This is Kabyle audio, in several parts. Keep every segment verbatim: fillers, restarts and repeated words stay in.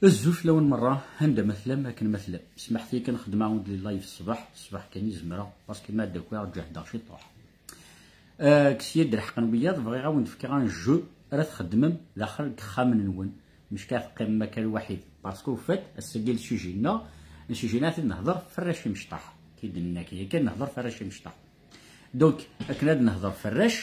Azul fell-awen merra, anda ma tellam, akken ma tellam. Smaḥet-iyi kan xedmeɣ-awen-d les lives ṣṣbeḥ, ṣṣbeḥ kan i zemreɣ, parce que ma d-akwiɣ ǧehdeɣ ciṭuḥ. Euh, kkes-iyi-d lḥeqq n wiyaḍ, bɣiɣ ad wen-d-fkeɣ un jeu ara txeddmem daxel n yexxamen-nwen, mecka teqqimem akka lwaḥid. Parce que, au fait, ass-agi le sujet-nneɣ, le sujet-nneɣ ad t-nehder f arrac imecṭaḥ. Ki d-nenna kan, yakan nehder f arrac imecṭaḥ. Donc, akken ad nehder f arrac,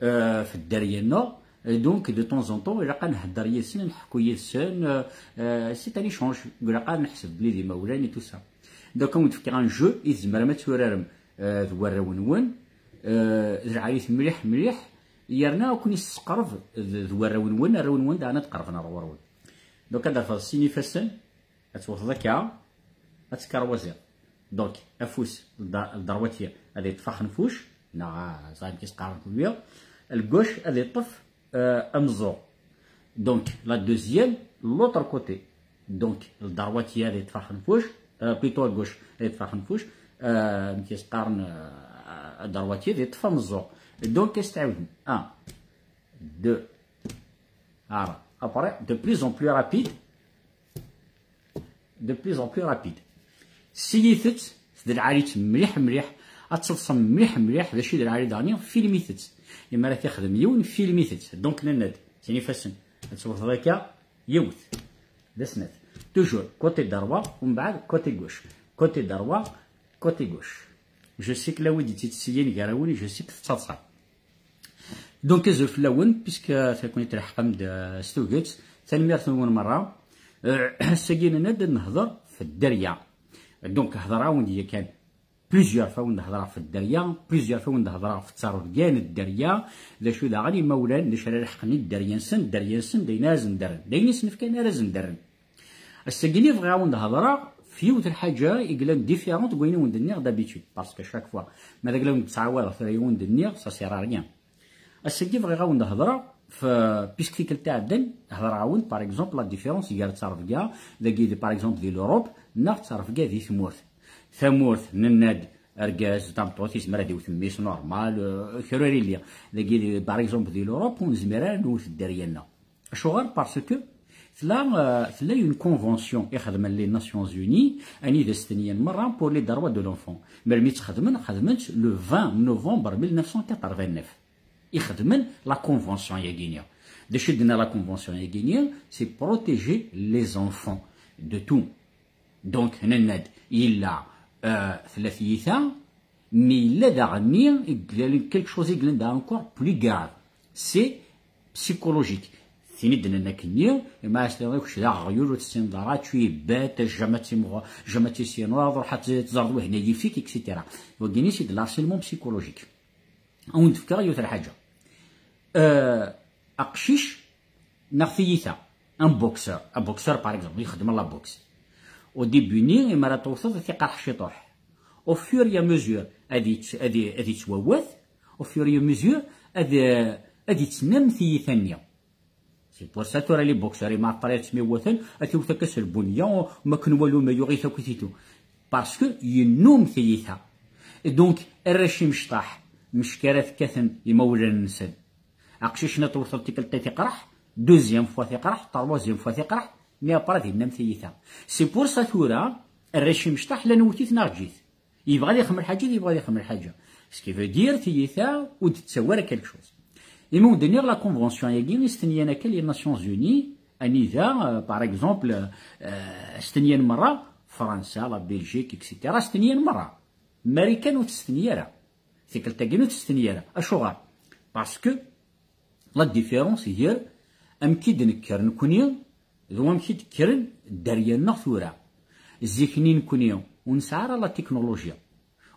euh, f dderya-nneɣ. Et donc, de temps en temps, ilaq ad nhedder yid-sen, ad nḥekku yid-sen, euh, euh, c'est un échange. Ilaq ad neḥseb belli d imawlan et tout ça. Donc, ad wen-d-fkeɣ un jeu i tzemrem ad turarem, euh, d warraw-nwen, euh, d lɛali-t mliḥ, mliḥ, yerna ad ken-isseqreb d, d warraw-nwen, arraw-nwen daɣen ad qerben ar ɣur-wen. Donc, ad d-terfeḍ sin ifassen, ad twexdeḍ akka, ad tekkarwaziḍ. Donc, afus, le da-, le droitier, ad yeṭṭef axenfuc, neɣ, ah, ẓer amek i s-qqaren kunwi, le gauche, ad yeṭṭef, euh, ameẓẓuɣ. Donc, la deuxième, l'autre côté. Donc, le droitier, ad yeṭṭef axenfuc, euh, plutôt à gauche, ad yeṭṭef axenfuc, euh, amek i s-qqaren, euh, le droitier, ad yeṭṭef ameẓẓuɣ. Donc, ad s-tɛiwdem. Un, deux, ara. Après, de plus en plus rapide, de plus en plus rapide. Siyit-tt, d lɛali-tt mliḥ, mliḥ, ad teḍsem mliḥ, mliḥ, d acu i d lɛali daɣen, filmit-tt. Imi ara t-ixdem yiwen, filmit-tt. Donc, nenna-d, sin ifassen, ad twexdeḍ akka, yiwet, d snat. Toujours, côté droit, umbeɛd, côté gauche. Côté droit, côté gauche. Je sais que la wid yettittiyin gar-awen, je sais que tettaḍsam. Donc, azul fell-awen, puisque takuni tleḥqem-d, euh, s tuget, tanemmirt-nwen merra. Euh, ass-agi nenna-d ad nehder f dderya. Donc, hedreɣ-awen-d yakan plusieurs fois, awen-d hedreɣ f dderya, plusieurs fois awen-d hedreɣ f ttrebga n dderya, d acu daɣen imawlan, d acu ara leḥqen i dderya-nsen, dderya-nsen, d ayen ara sen-derren, d ayen i sen-fkan ara sen-derren. Ass-agi-nni bɣiɣ ad wen-d-hedreɣ f yiwet n lḥaǧa i yellan différente deg wayen i wen-d-nniɣ d'habitude, parce que chaque fois, ma d agla wen-d-ttɛawadeɣ tura i wen-d-nniɣ, ça sert à rien. Ass-agi bɣiɣ ad wen-d-hedreɣ f, puisque tikkelt iɛeddan hedreɣ-awen-d, par exemple, la différence gar ttrebga dagi, par exemple, di l'Europe, neɣ ttrebga di tmurt. Tamurt, nenna-d, argaz, tameṭṭut, yezmer ad iwet mmi-s normal, euh, kra ur yelli. Dagi, par exemple, di l'Europe, ur nezmir ara ad nwet dderya-nneɣ. Acuɣer? Parce que tella, euh, tella une convention i xedmen les Nations Unies, anida stenyan merra pour les droits de l'enfant. Melmi tt-xedmen? Xedmen-tt le vingt novembre mille neuf cent quatre-vingt-neuf. I xedmen la convention-yagi-nni. D acu i d-tenna la convention-yagi-nni? C'est protéger les enfants de tout. Donc, nenna-d, yella, euh, tella tiyita, mais yella daɣenni, i yellan quelque chose i yellan daɣen encore plus grave. C'est psychologique. Tin i d-nenna akkenni, ma as-tiniḍ kečč d aɣyul, ur tessineḍ ara, tu es bête, jamais tu me, jamais tu sais noir, ruḥ ad teẓreḍ wahna yif-ik, et cetera. Wagini, c'est de l'harcèlement psychologique. Ad wen-d-fkeɣ yiwet n lḥaǧa. Euh, aqcic neɣ tiyita, un boxeur, un boxeur, par exemple, ixeddem la boxe. Au début-nni, imi ara tewteḍ, ad t-iqerḥ ciṭuḥ. Au fur et à mesure, ad yett-, ad y-, ad yettwawat, au fur et à mesure, ad, ad yettnam tiyita-nni. C'est pour ça tura les boxeurs, imi aṭṭar yettmiwwten, ad t-iwet akka s lbunya, ma akken walu ma yuɣ-it akk, et tout. Parce que yennum tiyita. Et donc, arrac imecṭaḥ, mecka ara tekkaten imawlan-nsen. Aqcic-nni tewteḍ tikkelt tiqreḥ, deuxième fois tiqreḥ, troisième fois tiqreḥ, mais après ad yennam tiyita. C'est pour ça tura, arrac imecṭaḥ, la newwet-it neɣ ǧǧit. Yebɣa ad ixdem lḥaǧa, yebɣa ad ixdem lḥaǧa. Ce qui veut dire, tiyita ur d-tettawi ara quelque chose. Imi ur d-nniɣ la convention-agi i stenyan akka les Nations Unies, anida, euh, par exemple, euh, stenyan merra, Fransa, la Belgique, et cetera, stenyan merra. Marikan ur testenyi ara. Tikkelt-agi ur testenyi ara. Acuɣer? Parce que la différence hier, amek i d-nekker nekni, d wamek i d-kkren dderya-nneɣ tura. Zik-nni nekni ur nesɛi ara la technologie,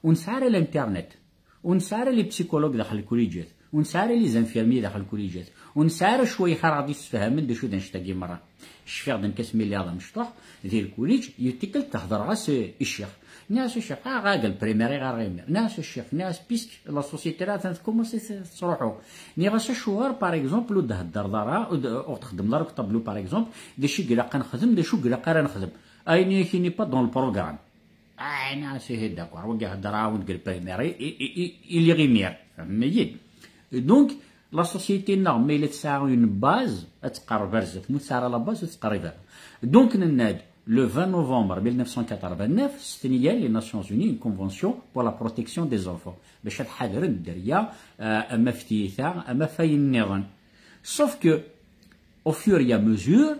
ur nesɛi ara l'internet, ur nesɛi ara les psychologues daxel lkuliǧat, ur nesɛi ara les infirmiers daxel lkuliǧat, ur nesɛi ara cwayex ara ɣ-d-yessefhamen d acu d annect-agi merra. Cfiɣ-d nekk asmi lliɣ d amecṭuḥ di lkuliǧ, yiwet tikkelt hedreɣ-as i ccix. Nniɣ-as a ccix, ah, ɣer lprimar i ɣer ɣimir. Nniɣ-as a ccix, nniɣ-as puisque la société-a atan tkumansi tettruḥu. Nniɣ-as acuɣer, par exemple, ur d-theddreḍ ara, ur d-, ur txeddmeḍ ara deg ṭablu, par exemple, d acu i ilaq ad nexdem, d acu i ilaq ara nexdem. Ayen i n'est pas dans le programme. Ah, nniɣ-as ihi d'accord, wagi heddreɣ-awen deg lprimar i, i, i, i, i lliɣ imir. Fehmem-iyi-d? Donc, La société-nneɣ ma yella tesɛa une base, ad tqerreb ar zdat. Ma ur tesɛi ara la base, ur tettqerrib ara. Donc, nenna-d, le vingt novembre mille neuf cent quatre-vingt-neuf, stenyan les Nations Unies une convention pour la protection des enfants. Bac ad ḥadren dderya, euh, ama f tiyita, ama f ayen nniḍen. Sauf que, au fur et à mesure,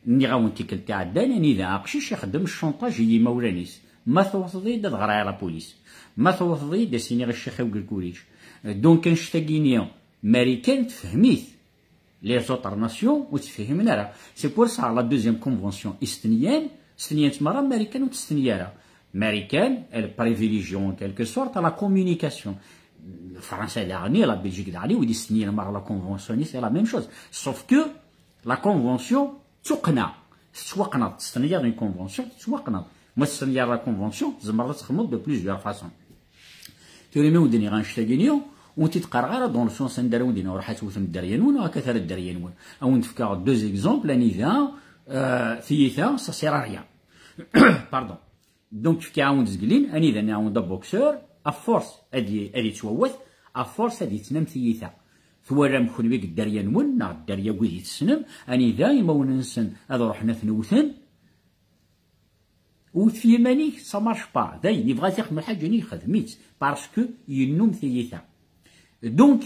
nniɣ-awen tikkelt iɛeddan, anida aqcic ixeddem chantage i yimawlan-is. Ma tewteḍ-iyi-d, ad ɣreɣ i la police. Ma tewteḍ-iyi-d, ad s-iniɣ i ccix-iw deg lkuliǧ. Donc, annect-agi-ni, Marikan tefhem-it. Les autres nations ur ttefhimen ara. C'est pour ça la deuxième convention i stenyan, stenyan-tt merra, Marikan ur tt-stenyi ara. Marikan, elle privilégie en quelque sorte la communication. Fransa daɣen, la Belgique daɣen, wid istenyan merra la convention, c'est la même chose. Sauf que la convention d tuqqna, tettwaqneḍ, testenyaḍ une convention, tettwaqneḍ. Ma testenyaḍ la convention, tzemreḍ ad txedmeḍ de plusieurs façons. Tura mi wen-d-nniɣ annect-agi-ni, ur wen-t-id-qqareɣ ara dans le sens anda ara wen-d-iniɣ ruḥ ad tewtem dderya-nwen, neɣ akka tara dderya-nwen. Ad wen-d-fkeɣ deux exemples, anida, euh, tiyita, ça sert à rien. Pardon. Donc, fkiɣ-awen-d zgelin, anida nniɣ-awen-d aboxeur, à force ad y-, ad yettwawat, à force ad yettnam tiyita. Twalam kenwi deg dderya-nwen, neɣ dderya n wid i tessnem, anida imawlan-nsen ad ruḥen ad ten-wten, wwet f yiman-ik, ça marche pas. Dayen, yebɣa ad ixdem lḥaǧa-nni, yexdem-itt, parce que yennum tiyita. Donc,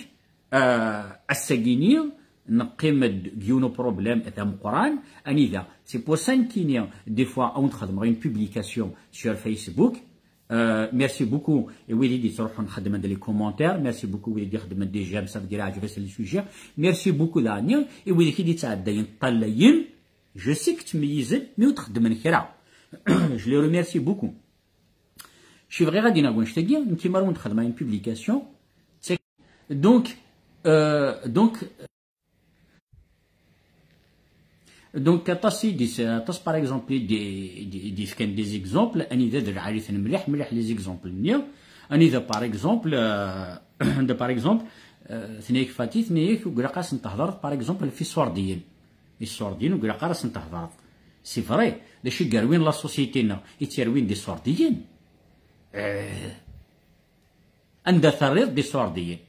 euh, ass-agi-ni, neqqim-d deg yiwen uproblème d ameqqran, anida. C'est pour ça nekkini, des fois, ad wen-d-xedmeɣ une publication sur Facebook. Euh, merci beaucoup i wid i d-yettruḥun xeddmen-d les commentaires. Merci beaucoup i wid i d-ixeddmen des j'aime, ça veut dire ɛǧeb-asen le sujet. Merci beaucoup daɣen i wid i d-yettɛeddayen ṭṭalayen. Je sais que ttmeyyizen mi ur d-xeddmen kra. Je les remercie beaucoup. Ci bɣiɣ ad d-iniɣ deg wannect-agi, nekki mi ara wen-d-xedmeɣ une publication. Donc, euh, donc, donc, aṭas i d-, aṭas, par exemple, i d-, i d-, i d-yefkan des exemples, anida d lɛali-ten mliḥ, mliḥ les exemples-nni, anida, par exemple, euh, anda, par exemple, euh, tenna-yak Fati, tenna-yak, ur ilaq ad sen-tehḍreḍ, par exemple, f iṣurdiyen. Iṣurdiyen, ur ilaq ara ad sen-tehḍreḍ. C'est vrai, d acu i yerwin la société-nneɣ, i tt-yerwin d iṣurdiyen. Euh, anda terriḍ d iṣurdiyen?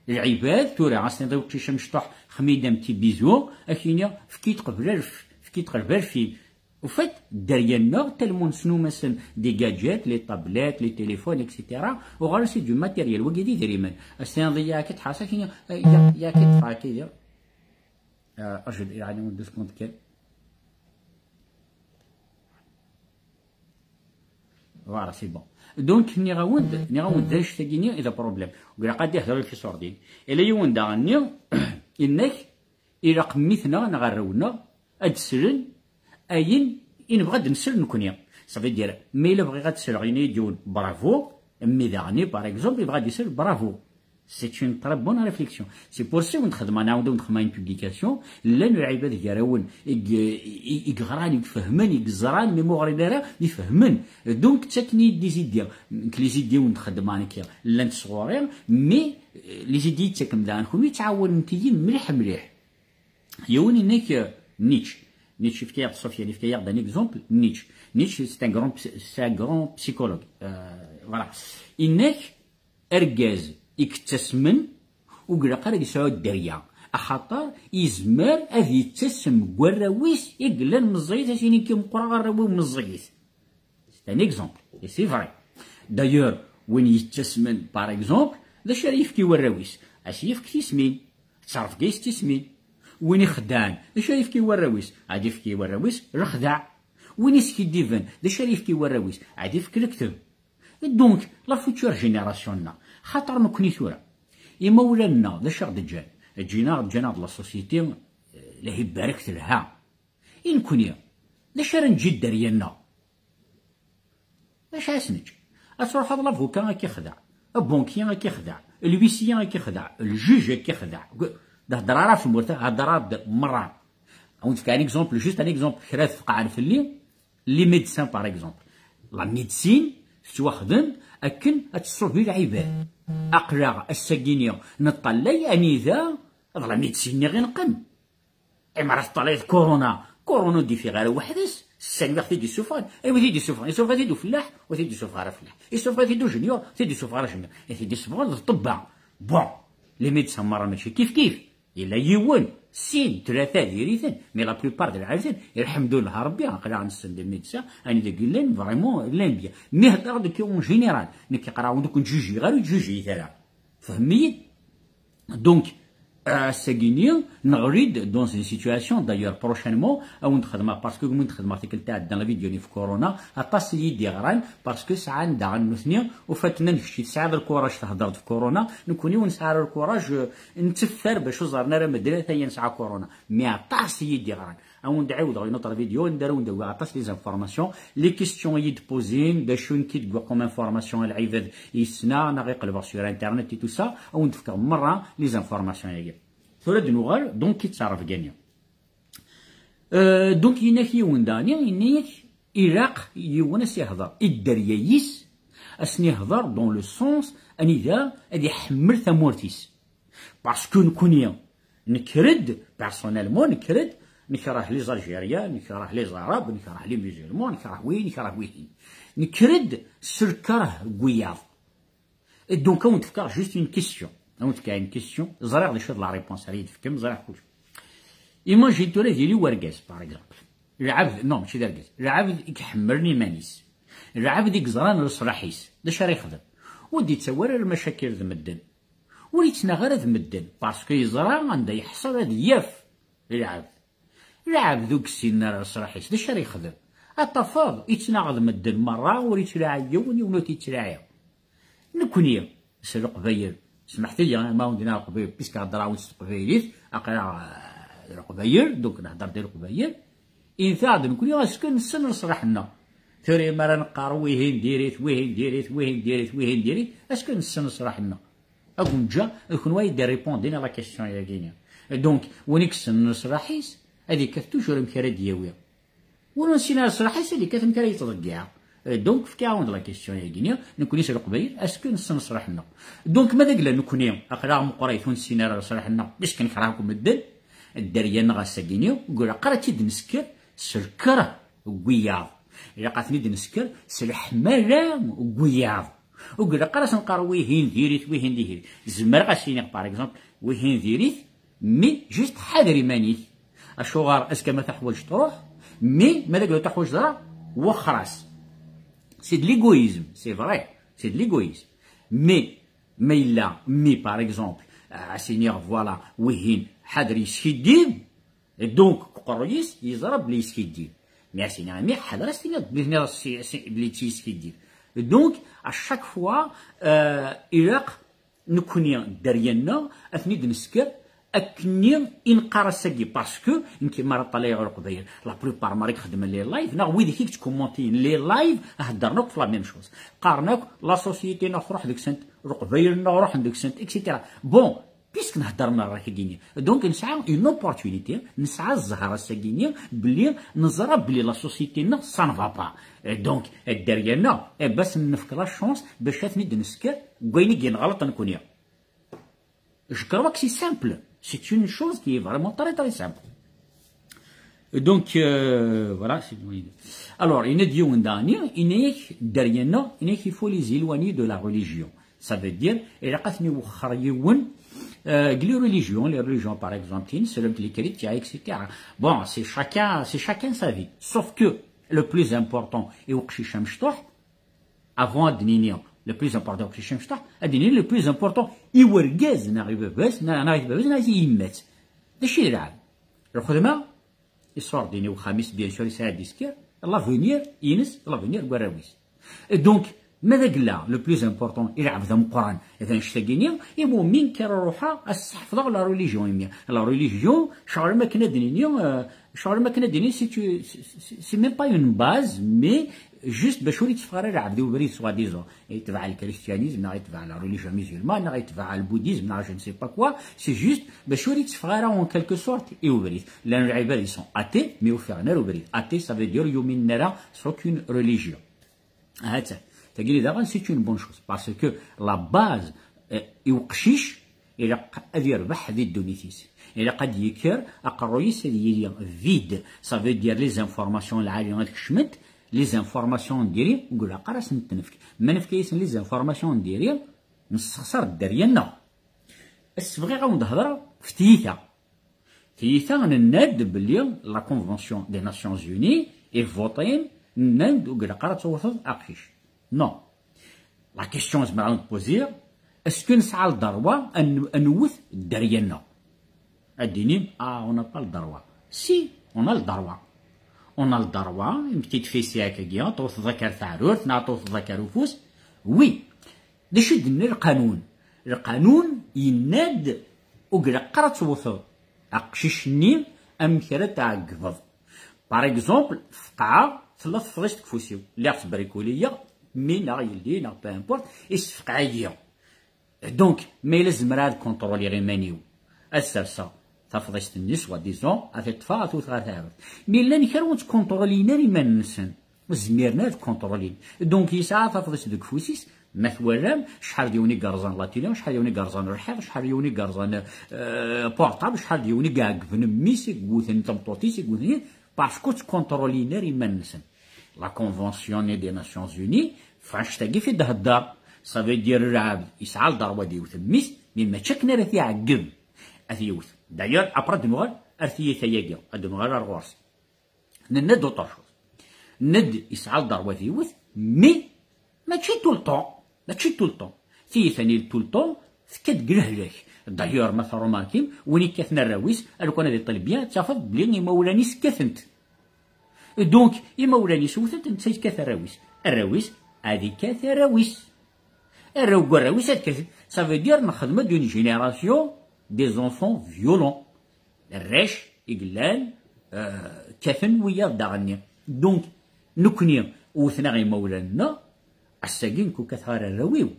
Lɛibad, tura, as-tiniḍ i uqcic amecṭuḥ, xmi-d un petit bisou, ad k-yini, efk-iyi-d qbel alef, efk-iyi-d qbel alfin. Au fait, dderya-nneɣ, tellement nesnum-asen des gadgets, les tablettes, les téléphones, et cetera. Uɣalen c'est du matériel, wagi d idrimen. As-tiniḍ, yak-it ḥaṣa, ad k-yini, yak-it ḥaṣa. Euh, أجل، يعني، deux secondes كان. Voilà, c'est bon. Donc, nniɣ-awen-d, nniɣ-awen-d d annect-agi-ni i d problème. Ur ilaq ad d-ihder f iṣurdiyen. Ila yiwen daɣen-nni, inna-k, ilaq mmi-tneɣ neɣ arraw-nneɣ ad d-slen ayen i nebɣa ad d-nsel nekni. Ça veut dire, ma yella bɣiɣ ad d-sleɣ, yenna-yi-d yiwen, bravo, mmi daɣen, par exemple, yebɣa ad d-isel, bravo. C'est une très bonne réflexion. C'est pour ça i wen-d-xedmeɣ, nɛawed ad wen-d-xedmeɣ une publication, llan lɛibad gar-awen i, i, i yeɣran, i ifehmen, i yeẓran, mi ma ur ɣrin ara, mi fehmen. Donc, ttaken-iyi-d des idées. Nekk les idées i wen-d-xedmeɣ nekki, llant sɣur-i, mais, euh, les idées i d-tettakem daɣen kenwi, ttɛawanent-iyi mliḥ, mliḥ. Yiwen inna-k, euh, Nietzsche. Nietzsche, yefka-yaɣ-d Sofiane, yefka-yaɣ-d un exemple, Nietzsche. Nietzsche, c'est un grand psy-, c'est un grand psychologue. Euh, voilà. Inna-k, argaz i yettasmen, ur ilaq ara ad yesɛu dderya, axaṭer yezmer ad yettasem deg warraw-is i yellan meẓẓiyit, ad s-yini, nekki meqqreɣ, arraw-iw meẓẓiyit. C'est un exemple, et c'est vrai. D'ailleurs, win yettasmen, par exemple, d acu ara yefk i warraw-is? Ad s-yefk tismin, ttrebga-is tismin. Win ixeddɛen, d acu ara yefk i warraw-is? Ad yefk i warraw-is lexdeɛ. Win iskiddiben, d acu ara yefk i warraw-is? Ad yefk lekdeb. Donc, la future génération-nneɣ, xaṭer nekni tura, imawlan-nneɣ, d acu aɣ-d-ǧǧan? Ǧǧan-aɣ, ǧǧan-aɣ-d la société, euh, la ibarek telha. I nekni, d acu ara neǧǧ i dderya-nneɣ? D acu ara s-neǧǧ? Ad truḥeḍ l'avocat ad k-ixdeɛ, abankier ad k-ixdeɛ, l'huissier ad k-ixdeɛ, ljuj ad k-ixdeɛ. D-, d-hedder ara ɣef tmurt, hedder-d merra. Ad wen-d-fkeɣ un exemple, juste un exemple, kra tfeqɛen fell-i, les médecins, par exemple. La médecine tettwaxdem akken ad tṣubi lɛibad. Aql-aɣ ass-agi-ni neṭṭalay anida d la médecine-nni i neqqen. Imi ara teṭṭalayeḍ corona, corona ur d-ifiɣ ara weḥd-s, ssan wiɣ t-id-issufɣen. Anwa i t-id-issufɣen? Issufɣ-it-id ufellaḥ, ur t-id-issufɣ ara afellaḥ. Issufɣ-it-id ujnyur, ur t-id-issufɣ ara ajnyur. I t-id-issufɣen d ṭṭebba. Bon. Les médecins merra mačči kif kif. Yella yiwen, sin, tlata diri-ten, mais la plupart de lɛali-ten, irḥem-d Rebbi, aql-aɣ nessen des médecins, anida yellan vraiment llan bien. Mi heddreɣ deg en général, nekk aql-aɣ ur ken-ttjujiɣ ara, ur ttjujiɣ ara. Tfehmem-iyi? Donc, euh, ass-agi-nni, neɣli-d dans une situation, d'ailleurs prochainement, ad wen-d-xedmeɣ, parce que mi d-xedmeɣ tikkelt iɛeddan la vidéo-nni f corona, aṭas i yi-d-yeɣran, parce que sɛan daɣen nutni, ufaten-a kečč tesɛiḍ le courage theddreḍ f corona, nekkni ur nesɛi ara le courage, euh, netteffer bac ur ẓerren ara medden ata-ya nesɛa corona. Mais aṭas i yi-d-yeɣran. Ad wen-d-ɛiwdeɣ une autre vidéo, anda ara wen-d-awiɣ aṭas les informations, les questions i yi-d-posin, d acu nekk i d-wwiɣ comme information a lɛibad yessna, neɣ i qelbeɣ sur internet et tout ça, ad wen-d-fkeɣ merra les informations-agi. Tura ad nuɣal, donc, i ttɛerref-agi. Euh, donc, yenna-k yiwen daɣen, yenna-yak, ilaq yiwen ad s-ihder i dderya-is, ad sen-ihder dans le sens anida ad iḥemmel tamurt-is. Parce que nekkni, nekker-d, personnellement, nekker-d, nekreh les Algériens, nekreh les Arabes, nekreh les musulmans, nekreh wi, nekreh wihin. Nekker-d s lkerh n wiyaḍ. Et donc, ad wen-d-fkeɣ juste une question. Ad wen-d-fkeɣ une question. Ẓriɣ d acu d la réponse ara yi-d-tefkem, ẓriɣ kullec. Imagine tura ad yili wergaz, par exemple. Lɛebd, non, mačči d argaz. Lɛebd i iḥemmlen iman-is. Lɛebd i yeẓran leṣlaḥ-is. D acu ara yexdem? Ur d-yettawi ara lmacakil d medden. Ur yettnaɣ ara d medden, parce que yeẓra anda yeḥṣel ad yaf lɛebd. Lɛebd ur yessin ara leṣlaḥ-is, d acu ara yexdem? Ad tafeḍ, yettnaɣ d medden merra, ur yettlaɛi yiwen, yiwen ur t-yettlaɛi. Nekkni, s Leqbayel, smeḥt-iyi, ma wen-d-nniɣ Leqbayel, puisque heddreɣ-awen s teqbaylit, aql-aɣ, euh, d Leqbayel, donc nehder di Leqbayel, inta-d nekkni, est-ce que nessen leṣlaḥ-nneɣ? Tura, mi ara neqqar wihin diri-t, wihin diri-t, wihin diri-t, wihin diri-t, est-ce que nessen leṣlaḥ-nneɣ? Ad wen-ǧǧeɣ, d kenwi ay d-irripondin à la question-agi-nni. Donc, win i yessnen leṣlaḥ-is, ad yekkat toujours amek ara d-yawi. Win ur nessin ara leṣlaḥ-is, ad yekkat amek ara yettḍeyyiɛ. Euh, donc, fkiɣ-awen-d la question-agi-nni, nekkni s Leqbayel, est-ce que nessen leṣlaḥ-nneɣ? Donc, ma d agla nekkni, aql-aɣ meqqrit ur nessin ara leṣlaḥ-nneɣ, puisque nekreh akk medden, dderya-nneɣ ass-agi-nni, ur ilaq ara ad tt-id-nesker s lkerh n wiyaḍ. Ilaq ad ten-id-nesker s leḥmala n wiyaḍ. Ur ilaq ara ad s-nqar wihin diri-t, wihin diri-t. Zemreɣ ad s-iniɣ, par exemple, wihin diri-t, mais juste ḥader iman-ik. Acuɣer? Azekka ma teḥwaǧ truḥ, mais ma d agla ur teḥwaǧeḍ ara, wexxer-as. C'est de l'égoïsme, c'est vrai, c'est de l'égoïsme. Mais, ma yella, mais par exemple, euh, ad s-iniɣ, voilà, wihin ḥader yeskiddib, et donc, deg uqerruy-is, yeẓra belli yeskiddib. Mais ad s-iniɣ, mais ḥader ad s-tiniḍ belli tiniḍ si, si, belli yeskiddib. Et donc, à chaque fois, euh, ilaq nekkni dderya-nneɣ ad ten-id-nesker akken i neqqar ass-agi, parce que nekk mi ara ṭṭalayeɣ ɣer Leqbayel, la plupart mi ara xedmen les lives, neɣ wid i yettkumantin les lives, heddren akk la même chose. Qqaren akk la société-nneɣ truḥ deg-sent, Leqbayel-nneɣ ruḥen deg-sent, et cetera. Bon, puisque nehder merra tagi-nni, donc nesɛa une opportunité, nesɛa zzher ass-agi-nni, belli neẓra belli la société-nneɣ ça ne va pas. Et donc, dderya-nneɣ, eh ben, ad sen-nefk la chance bac ad ten-id-nesker deg wayen i yenɣelṭ nekkni. Je crois que c'est simple. C'est une chose qui est vraiment très, très simple. Donc, euh, voilà, c'est bon. Alors, yenna-d yiwen daɣen, yenna-yak, dderya-nneɣ, yenna-yak, il faut les éloigner de la religion. Ça veut dire, ilaq ad ten-iwexxer yiwen, euh, deg les religions, les religions, par exemple, tin, selon les chrétiens, et cetera. Bon, c'est chacun, c'est chacun sa vie. Sauf que le plus important, i uqcic amecṭuḥ, avant ad d-nini le plus important i uqcic amecṭuḥ, ad d-nini le plus important i wergaz neɣ i baba-s, neɣ, neɣ i baba-s, neɣ i yemma-s. D acu i d lɛebd? Lxedma, iṣurd-ini uxxam-is, bien sûr, yesɛa ad isker, l'avenir-ines, l'avenir n warraw-is. Et donc, ma d agla, le plus important, i lɛebd ameqqran, d annect-agi-nni, imi mi nekk ara ruḥeɣ, ad sseḥfḍeɣ la religion imi. La religion, ccɣel am akken ad d-nini, euh, ccɣel am akken ad d-nini, c'est, c'est, c'est, c'est même pas une base, mais juste bac ur yetteffeɣ ara lɛebd i ubrid, soi-disant. Yetbeɛ le christianisme, neɣ yetbeɛ la religion musulmane, neɣ yetbeɛ le bouddhisme, neɣ je ne sais pas quoi. C'est juste bac ur yetteffeɣ ara en quelque sorte i ubrid. Llan lɛibad, ils sont athées, mais ur ffiɣen ara ubrid. Athée, ça veut dire ur yuminen ara s aucune religion. Hatta, tagi daɣen, c'est une bonne chose, parce que la base, euh, i uqcic, ilaq ad yerbeḥ di ddunit-is. Ilaq ad yekker, aqerruy-is ad yili vide. Ça veut dire les informations lɛali ad kecment, les informations n diri, ur ilaq ara ad sent-nefk. Ma nefka-yasen les informations n diri, nessexṣar dderya-nneɣ. Ass bɣiɣ ad wen-d-hedreɣ ɣef tiyita. Tiyita, nenna-d belli la Convention des Nations Unies i votin, nnan-d ur ilaq ara ad tewteḍ aqcic. Non. La question zemreɣ ad wen-d-poziɣ, est-ce que nesɛa le droit ad n-, ad newwet dderya-nneɣ? Ad d-inim, ah, on n'a pas le droit. Si, on a le droit. On a le droit, imi k-id-fisiɣ akkagi, tewteḍ akka ar teɛrurt, neɣ tewteḍ akka ar ufus. Oui. D acu i d-tenna lqanun? Lqanun yenna-d ur ilaq ara ad tewteḍ aqcic-nni amek ara tɛeggbeḍ. Par exemple, tfeqɛeɣ, tella tefḍist deg ufus-iw, lliɣ ttbrikuliyeɣ, mmi neɣ yelli neɣ peu importe, issefqeɛ-iyi. Donc, ma yella zemreɣ ad kontroliɣ iman-iw, ad serseɣ tafḍist-nni, soi-disant, ad t-ṭṭfeɣ, ad t-wteɣ ɣer teɛrurt. Mi llan kra ur ttkontrolin ara iman-nsen, ur zmiren ara ad kontrolin. Donc, yesɛa tafḍist deg ufus-is, ma twalam, acḥal d yiwen i yerẓan la télé, acḥal d yiwen i yerẓan lḥiḍ, acḥal d yiwen i yerẓan, euh, portable, acḥal d yiwen i iɛeggben mmi-s, i yewten tameṭṭut-is, i yewten, parce que ur ttkontrolin ara iman-nsen. La Convention des Nations Unies, f anect-agi fi d-hedder. Ça veut dire lɛebd yesɛa le droit ad yewwet mmi-s, mais mačči akken ara t-iɛeggeb. Ad t-yewwet. D'ailleurs, après ad d-nuɣal ar tiyita-agi, ad d-nuɣal ar ɣur-s. Nenna-d autre chose. Nenna-d yesɛa le droit ad yewwet, mais mačči tout le temps. Mačči tout le temps. Tiyita-nni tout le temps tekka-d deg lehlak. D'ailleurs, ma tṛumarkim, win yekkaten arraw-is, a lukan ad iṭṭel bien, ad tafeḍ belli imawlan-is kkaten-t. Donc, imawlan-is wten-t, netta yekkat arraw-is. Arraw-is ad ikkat arraw-is. Arraw n warraw-is ad kkaten. Ça veut dire nexdem-d une génération des enfants violents. Arrac i yellan, euh, kkaten wiyaḍ daɣenni. Donc, nekkni wten-aɣ imawlan-nneɣ, ass-agi nekk ur kkateɣ ara arraw-iw.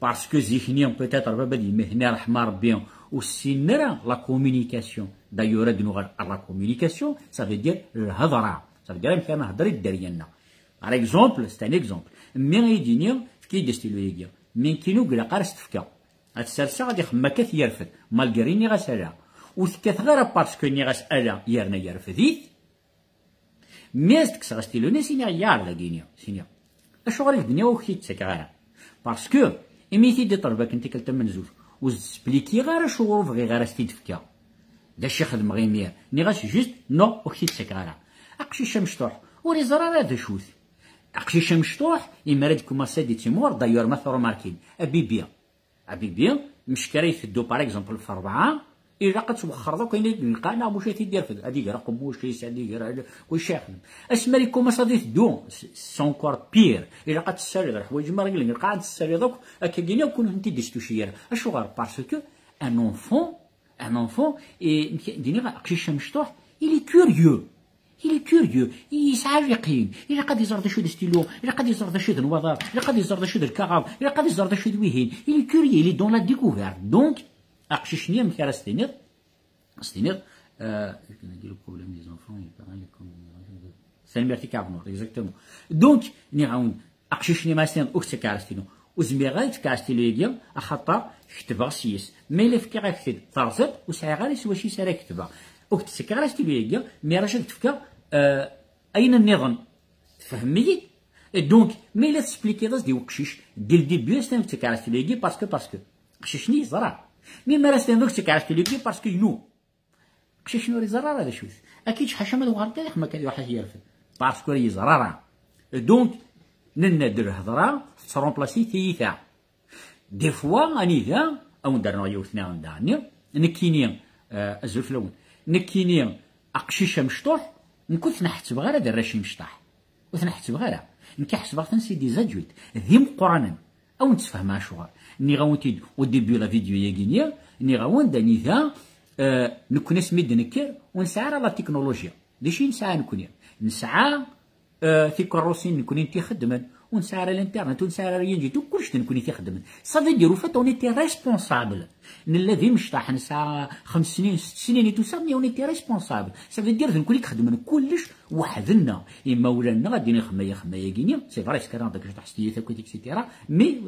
Parce que zik-nni, peut-être, baba d yemma-tni, ṛeḥma Ṛebbi, ur ssinen ara la communication. D'ailleurs, ad nuɣal ar la communication, ça veut dire lhedṛa. Ça veut dire amek ara nehder i dderya-nneɣ. Par exemple, c'est un exemple. Mmi i d-yenna, efk-iyi-d astilu-agi. Mmi nekkini ur ilaq ara s-tefka. Ad t-serseɣ, ad ixemmem akka, ad t-yerfed. Malgré nniɣ-as ala. Ur t-kkateɣ ara parce que nniɣ-as ala, yerna yerfed-it. Mi as-d-kkseɣ astilu-nni, as-iniɣ, yeɛreḍ dagi-ni, as-iniɣ, acuɣer i k-d-nniɣ ur k-t-id-ttakeɣ ara? Parce que, imi i t-id-iṭleb akken tikkelt tamenzut, ur s-d-splikiɣ ara acuɣer ur bɣiɣ ara s-t-id-fkeɣ. D acu i xedmeɣ imir? Nniɣ-as juste, non, ur k-t-id-ttakeɣ ara. Aqcic amecṭuḥ, ur iẓri ara d acu-t. Aqcic amecṭuḥ, imi ara d-kumaṣi ad ittimɣur, d'ailleurs ma tṛumarkim, abibi, abibi, mec ara iteddu, par exemple, f rebɛa, ilaq ad twexxreḍ akk ayen i d-nqa, neɣ muc ad t-id-irfed, ad iger aqemmuc-is, ad iger kullec ixdem. Asmi ara ikumaṣ ad iteddu, c'est encore pire. Ilaq ad tessaliḍ leḥwayeǧ ma reglen, ilaq ad tessaliḍ akk, akkagi-nni ur ken-tent-id-istuci ara. Acuɣer? Parce que un enfant, un enfant, et, d-iniɣ, aqcic amecṭuḥ, il est curieux. Il est curieux, yesɛa rriqin, ilaq ad iẓer d acu d stylo, ilaq ad iẓer d acu d nwaḍer, ilaq ad iẓer d acu d lkaɣaḍ, ilaq ad iẓer d acu d wihin. Il est curieux, il est dans la découverte. Donc, aqcic-nni amek ara s-tiniḍ? S-tiniḍ, euh, le problème des enfants, il paraît, comme, tanemmirt-ik a Ɛebnur, exactement. Donc, nniɣ-awen, aqcic-nni ma as-tiniḍ ur k-ttakeɣ ara astilu. Ur zmireɣ ara ad k-fkeɣ astilu-agi, axaṭer ketbeɣ s-yes. Ma yella fkiɣ-ak-t-id terẓiḍ, ur sɛiɣ ara s wacu ara ketbeɣ. Ur k-d-ttakeɣ ara astilu-agi, mi ara ak-d-fkeɣ, euh, ayen nniḍen. Tfehmem-iyi-d? Et donc, ma yella tesplikiḍ-as-d i uqcic, dès le début, as-tiniḍ ur k-ttakeɣ ara astilu-agi, parce que, parce que. Aqcic-nni yeẓra. Mi ara as-tiniḍ ur k-ttakeɣ ara astilu-agi, parce que inu. Aqcic-nni ur iẓerr ara d acu-t. Akka yettḥaca ma d uɣerda, yeḥma akka ad iruḥ ad t-yerfed. Parce que ur yeẓri ara. Donc, nenna-d lhedra tettṛemplasi tiyita. Des fois, anida, a wen-d-rnuɣ yiwet niḍen daɣen, nekkini, euh, azul fell-awen. Nekkini, aqcic amecṭuḥ, nekk ur ten-ḥettbeɣ ara d arrac imecṭaḥ. Ur ten-ḥettbeɣ ara. Nekk ḥesbeɣ-ten c'est des adultes, d imeqqranen. A wen-d-sfehmeɣ acuɣer. Nniɣ-awen-t-id au début la vidéo-yagi-nni, nniɣ-awen-d anida, euh, nekkni asmi d-nekker, ur nesɛi ara la technologie. D acu i nesɛa nekkni? Nesɛa, euh, tikeṛṛusin nekkni i t-ixeddmen, ur nesɛi ara l'internet, ur nesɛi ara rien du tout, kullec d nekkni i t-ixeddmen. Ça veut dire, au fait, on était responsable. Nella d imecṭaḥ, nesɛa xems snin, sett snin et tout ça, mais on était responsable. Ça veut dire, d nekkni i ixeddmen kullec weḥd-nneɣ. Imawlan-nneɣ, ad d-iniɣ xemmaya, xemmaya-gini, c'est vrai, fkan-aɣ-d akka cṭuḥ s tiyita, et cetera. Mais,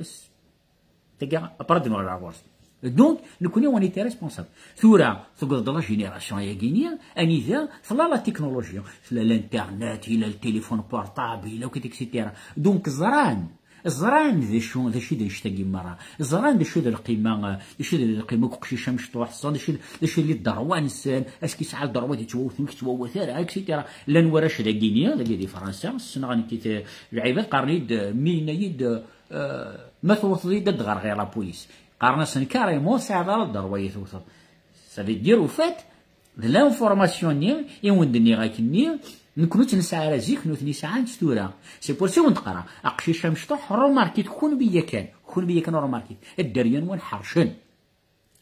tagi, après ad nuɣal ɣer ɣur-s. Donc, nekkni, on était responsable. Tura, tewweḍ-d la génération-yagi-ni, anida tella la technologie, tella l'internet, yella le téléphone portable, yella akk, et cetera. Donc, ẓran, Ẓran d acu, d acu i d annect-agi merra. Ẓran d acu d lqima, eh, d acu d lqima n uqcic amecṭuḥ, ẓran d acu, d acu i d ddrewa-nsen, est-ce que yesɛa ddrewa di ttwawten, ur yettwawat ara, et cetera. Llan warrac dagi-ni, dagi di Fransa, ssneɣ nekk, eh, lɛibad qqaren-iyi-d, eh, mi yenna-yi-d, eh, ma tewteḍ-iyi-d ad d-ɣreɣ i la police. Qqaren-asen carrément, ur tesɛiḍ ara ddrewa i tewteḍ. Ça veut dire, au fait, d l'information-nni i wen-d-nniɣ akkenni, nekkni ur tt-nesɛi ara zik, nutni sɛan-tt tura. C'est pour ça i wen-d-qqareɣ, aqcic amecṭuḥ, remarquez-t kunwi yakan, kunwi yakan remarquez-t. Dderya-nwen ḥercen.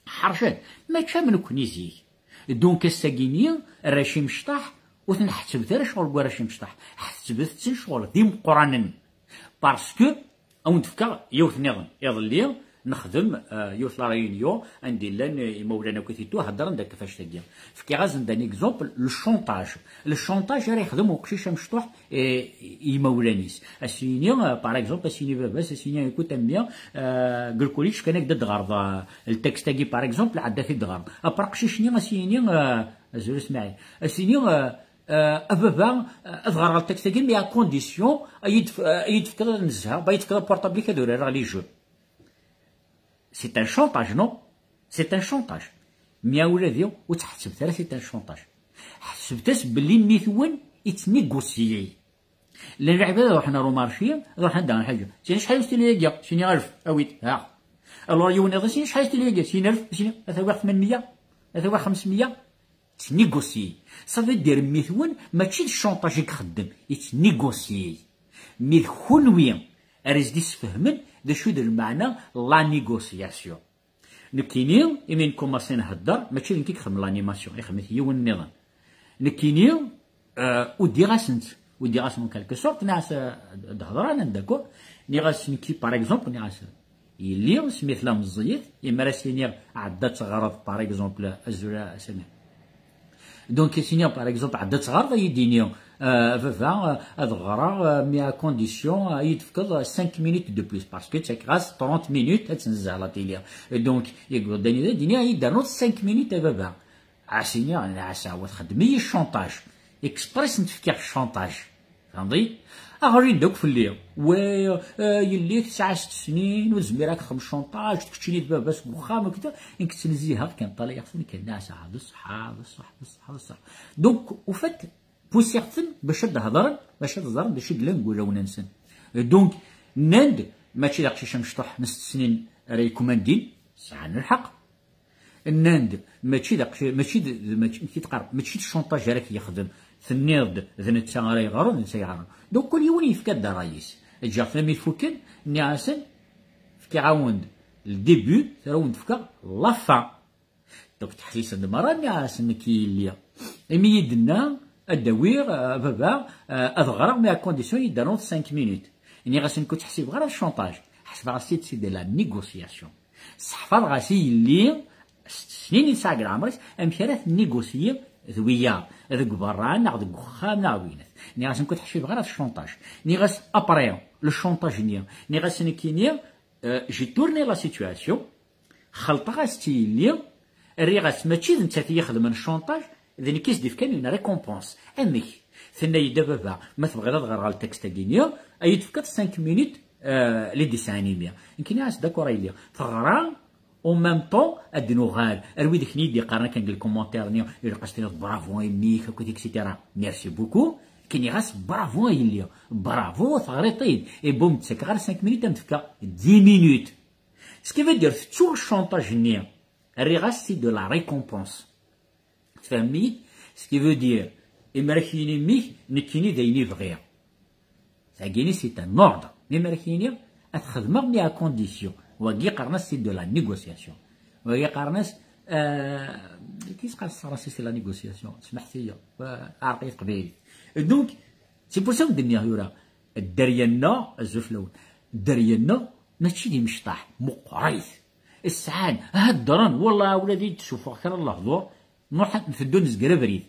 Ḥercen. Mačči am nekkni zik. Donc ass-agi-nni, arrac imecṭaḥ, ur ten-ḥettbet ara ccɣel n warrac imecṭaḥ. Ḥettbet-ten ccɣel d imeqqranen. Parce que, a wen-d-fkeɣ yiwet nniḍen. Iḍelli, nexdem, eh, yiwet la réunion, anda i llan, eh, imawlan akk i t-ittu, heddren-d akka ɣef annect-agi. Fkiɣ-asen-d un exemple, le chantage. Le chantage ara yexdem uqcic amecṭuḥ, eh, i imawlan-is. A s-yini, eh, par exemple, a s-yini baba-s, a s-yini, écoute, a mmi, eh, deg lkulic kan ad d-ɣreḍ, eh, le texte-agi, par exemple, ɛedda ad t-id-ɣreḍ. Après aqcic-nni, a s-yini, eh, azul a Smaɛil, a s-yini, eh, Euh, a baba, euh, ad ɣreɣ le texte-agi, mais à condition, ad yi-d-, euh, ad yi-d-tefkeḍ ad nezheɣ, ad yi-d-tefkeḍ portable-ik ad urareɣ les jeux. C'est un chantage, non? C'est un chantage. Mais a wladi, ur ttḥettbet ara, c'est un chantage. Ḥesbet-as belli mmi-twen yettnégocier. Llan lɛibad ad ruḥen ar umarci, ad ruḥen anda lḥaǧa. Syin acḥal i tili-agi? Syin alef, awi-d, ha. Alors yiwen iḍ, syin acḥal i tili-agi? Syin alef, syin, ad awiɣ tmanmeyya, ad awiɣ xemsemeyya. Ttnégocier. Ça veut dire mmi-twen mačči d chantage i ixeddem, yettnégocier. Mi d kunwi ara s-d-isfehmen d acu d lmeɛna la négociation. Nekkini, imi nkumaṣi nhedder, mačči d nekk i ixedmen l'animation, ixdem-it yiwen nniḍen. Nekkini, euh, udiɣ-asen-tt, udiɣ-asen en quelque sorte, nniɣ-as, euh, ad hedren, d'accord, nniɣ-as nekki, par exemple, nniɣ-as, yelli, asmi tella meẓẓiyet, imi ara s-iniɣ, ɛedda ad teɣreḍ, par exemple, azul a Sami. Donc, a s-iniɣ, par exemple, ɛedda ad teɣreḍ, ad yi-d-ini, euh, baba, euh, ad ɣreɣ, euh, mais à condition, euh, ad yi-d-tefkeḍ cinq minutes de plus, parce que ttakeɣ-as trente minutes ad tt-nezheɣ la télé. Et donc, yegweḍ-d anida, ad d-iniɣ, ad yi-d-ternuḍ cinq minutes a baba. A s-iniɣ, a s-, wa txeddem-iyi chantage. Express n-tefkiɣ chantage. Tfehmeḍ-iyi? Aɣrin-d akk fell-i. Wa, eh, yelli-k tesɛa sett snin, ur tezmir ad texdem chantage, d keččini d baba-s deg uxxam, akked nekk ttnezziheɣ kan, ṭṭalayeɣ-ten kan, nniɣ-as, ah, d ṣṣeḥ, d ṣṣeḥ, d ṣṣeḥ, d ṣṣeḥ. Donc, au fait, pusiɣ-ten bac ad d-hedren, bac ad ẓren d acu i yellan deg wulawen-nsen. Donc, nnan-d, mačči d aqcic amecṭuḥ n sett snin ara yekmandin, sɛan lḥeqq. Nnan-d, mačči d aqci-, mačči d, d, mačči, nekk i d-qqareɣ, mačči d chantage ara k-yexdem. Tenniḍ-d, d netta ara yeɣren, d netta yeɣren. Donc, kul yiwen yefka-d ṛṛay-is. Ǧǧiɣ-ten mi fukken, nniɣ-asen, fkiɣ-awen-d le début, tura ad wen-d-fkeɣ la fin. Donc, ttḥessisen-d merra, nniɣ-asen nekk i yelli. Imi i d-tenna, ad d-awiɣ, euh, baba, euh, ad ɣreɣ, mais à condition i d-ternuḍ cinq minutes. Nniɣ-asen, ur ttḥessibeɣ ara d chantage. Ḥesbeɣ-as-t-id, c'est de la négociation. Sseḥfaḍeɣ-as i yelli, snin i tesɛa deg leɛmer-is, amek ara tennigusyi d wiyaḍ, deg berra, neɣ deg uxxam, neɣ winat. Nniɣ-as, nekk ur ttḥessibeɣ ara d chantage. Nniɣ-as, après, le chantage-nni. Nniɣ-as, nekkini, euh, j'ai tourné la situation, xelṭeɣ-as-tt i yelli, rriɣ-as, mačči d nettat i yi-xedmen chantage, d nekk i s-d-ifkan une récompense. Amek? Tenna-yi-d, a baba, ma tebɣiḍ ad ɣreɣ le texte-agi-nni, ad yi-d-tefkeḍ cinq minutes, euh, li d-isɛan imi. Nekk nniɣ-as, d'accord a yelli. Teɣra, en même temps, ad d-nuɣal. Ar wid akken i yi-d-iqqaren akken deg le commentaire-nni, ilaq ad s-tiniḍ bravo a yelli-k, akked et cetera. Merci beaucoup. Nekk nniɣ-as, bravo a yelli. Bravo, teɣriḍ-t-id. Et bon, ur m-ttakeɣ ara cinq minutes, ad m-d-fkeɣ dix minutes. Ce qui veut dire, tettuɣ chantage-nni, rriɣ-as-t-id de la récompense. Tfehmem-iyi? Ce qui veut dire, imi ara k-yini mmi-k, nekkini d ayen i bɣiɣ. Tagini, c'est un ordre. Imi ara k-yini, ad t-xedmeɣ, mais à condition. Wagi qqaren-as, c'est de la négociation. Wagi qqaren-as, euh, qu'est-ce que c'est, c'est la négociation? Smeḥt-iyi, euh, aɛreq-iyi teqbaylit. Donc, c'est pour ça que d-nniɣ tura, dderya-nneɣ, azul fell-awen, dderya-nneɣ, mačči d imecṭaḥ, meqqrit. Sɛan, heddren, wallah, ula d-, i d-sufeɣ kra n lehdur, nruḥ, nteddu nezger abrid.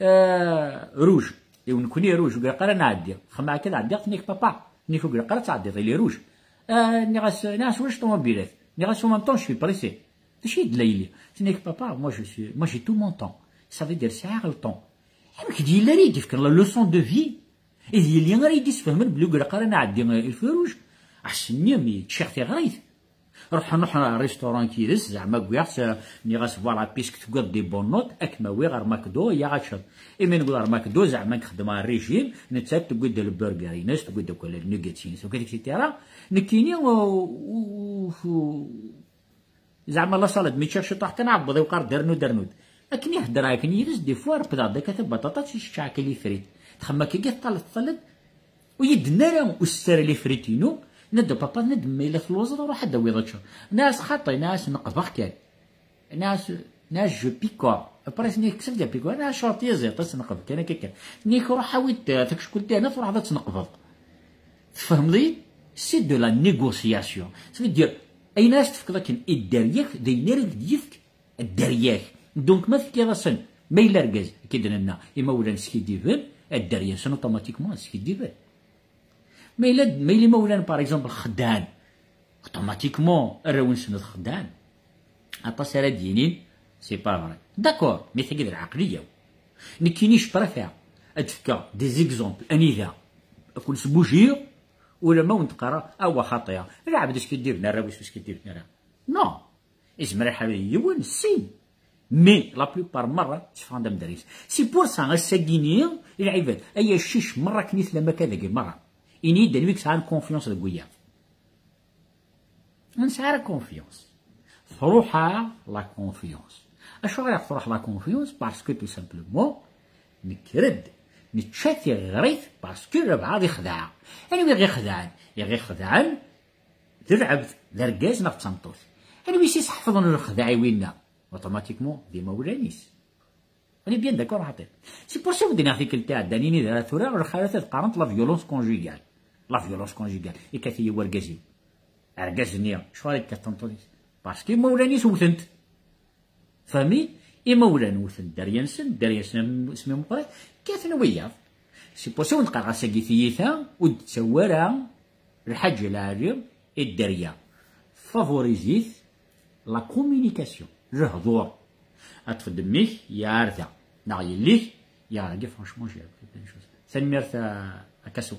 Euh, rouge. Et nekkni rouge, ur ilaq ara ad nɛeddi. Xemmeɛ kan ɛeddiɣ, tenna-k papa. Tenna-k ur ilaq ara ad tɛeddiḍ, il est rouge. Euh, nniɣ-as, nniɣ-as ulac ṭumubilat. Nniɣ-as en même temps, je suis pressé. D acu i d-la yelli? Tenna-k papa, moi je suis, moi j'ai tout mon temps. Ça veut dire, sɛiɣ le temps. Amek d yelli ara yi-d-ifken la leçon de vie? Id yelli ara yi-d-isfehmen belli ur ilaq ara ad nɛeddi, eh, lfuruj. Ass-nni mi ččiɣ tiɣrit, ruḥen, ruḥen ɣer restaurant yid-s, zeɛma wwiɣ-tt, eh, nniɣ-as: "Voilà, puisque tewwiḍ des bonnes notes, ad kem-awiɣ ɣer McDo, ya ad teččeḍ." Imi newweḍ ɣer McDo, zeɛma nxeddem ɣer régime, nettat tewwi-d le burger-ines, tewwi-d akk les nuggets-ines, akk ad ak-t-id-ara. Nekkini, uh, uh, uh, Zeɛma la salade, mi ččiɣ ciṭuḥ kan, aɛebbuḍ-iw qqar-d: "Rnu-d, rnu-d." Akken i heddreɣ akken yid-s, des fois, refdeɣ-d akka tabaṭaṭat, i ččeɣ akka les frites. Txemmem akka, teṭṭallet, teṭṭallet. Ur yi-d-tenna ara: "Ur ttett ara les frites-inu." Tenna-d: "Papa," tenna-d, "ma yella telluẓeḍ, ruḥ ad d-tawiḍ ad teččeḍ." Nniɣ-as: "Xaṭi," nniɣ-as, "neqbeɣ kan." Nniɣ-as, nniɣ-as: "Je picor." Après, tenna-yi: "Qu'est-ce que ça veut dire picor?" Nniɣ-as: "Cṛuṭ tiẓiṭ, ad tt-neqbeḍ kan akka kan." Tenna-yi: "Ruḥ awi-d, eh, takeckult-a, ad truḥeḍ ad tt-neqbeḍ." Tfehmeḍ-iyi? C'est de la négociation. Ça veut dire, ayen ara s-tefkeḍ akken i dderya-k, d ayen ara k-d-yefk dderya-k. Donc, ma tefkiḍ-asen, ma yella argaz, akka i d-nenna, imawlan skiddiben, dderya-nsen automatiquement ad skiddiben. Ma yella, ma yella imawlan, par exemple, xeddɛen, automatiquement arraw-nsen ad xeddɛen. Aṭas ara d-yinin: "C'est pas vrai." D'accord, mais tagi d lɛeqliya-w. Nekkini, je préfère ad d-fkeɣ des exemples anida ad ken-sbujiɣ, ulamma wen-d-qqareɣ: "Awa xaṭi, lɛebd skiddiben, arraw-is ur skiddiben ara." Non. Izmer ad iḥaru yiwen, sin. Mais la plupart merra tteffɣen-d am dderya-s. C'est pour ça, ass-agini, lɛibad, ay accic merra akken i tellam akka dagi merra, ini-d anwi yesɛan confiance deg wiyaḍ. Ur nesɛi ara confiance. Truḥ-aɣ la confiance. Acuɣer i ɣ-truḥ la confiance? Parce que tout simplement, nekker-d, nečča tiɣrit parce que lebɛaḍ ixdeɛ. Anwa i ɣ-ixedɛen? I ɣ-ixedɛen d lɛebd, d argaz neɣ d tameṭṭut. Anwa i s-iseḥfḍen lexdeɛ i winna? Automatiquement, d imawlan-is. On est bien d'accord, xaṭi. C'est pour ça wen-d-nniɣ tikkelt iɛeddan, ini d ara tura, ur xalat ad qarent la violence conjugale. La violence conjugale. Ikkat-iyi wergaz-iw. Argaz-nni, acuɣer ikkat tameṭṭut-is? Parce que imawlan-is wten-t. Fahmi? Imawlan wten dderya-nsen, dderya-nsen asmi meqqret, kkaten wiyaḍ. C'est pour ça wen-d-qqareɣ ass-agi tiyita, ur d-tettawi ara lḥaǧa lɛali i dderya. Favorise-it la communication, lehdur. Ad tfeddem mmi-k, ya ar da, neɣ yelli-k, ya ar da, franchement, j'ai appris plein de choses. Tanemmirt a, a Kaso.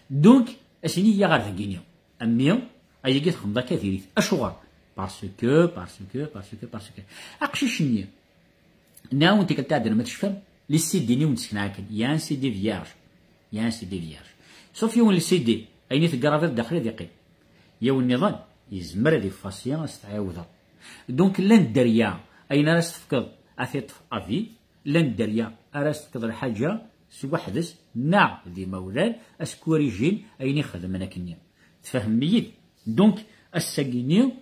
Donc, asini ya ar dagini. A mmi, ayagi txedmeḍ akka diri-t. Acuɣer? Parce que, parce que, parce que, parce que. Aqcic-nni, nɛawen tikkelt iɛeddan ma tecfam, les C D-nni wen-d-sekneɣ akken. Il y a un C D vierge. Il y a un C D vierge. Sauf yiwen le C D, ayen i tegraviḍ daxel ad iqqim. Yiwen nniḍen, yezmer ad ifasi, ad s-tɛiwdeḍ. Donc, llan dderya, ayen ara s-tefkeḍ, ad t-iṭṭef à vie. Llan dderya, ara s-tefkeḍ lḥaǧa s weḥd-s, neɣ d imawlan, ad s-kurijin ayen i xedmen akkenni. Tfehmem-iyi-d? Donc, ass-agi-nni,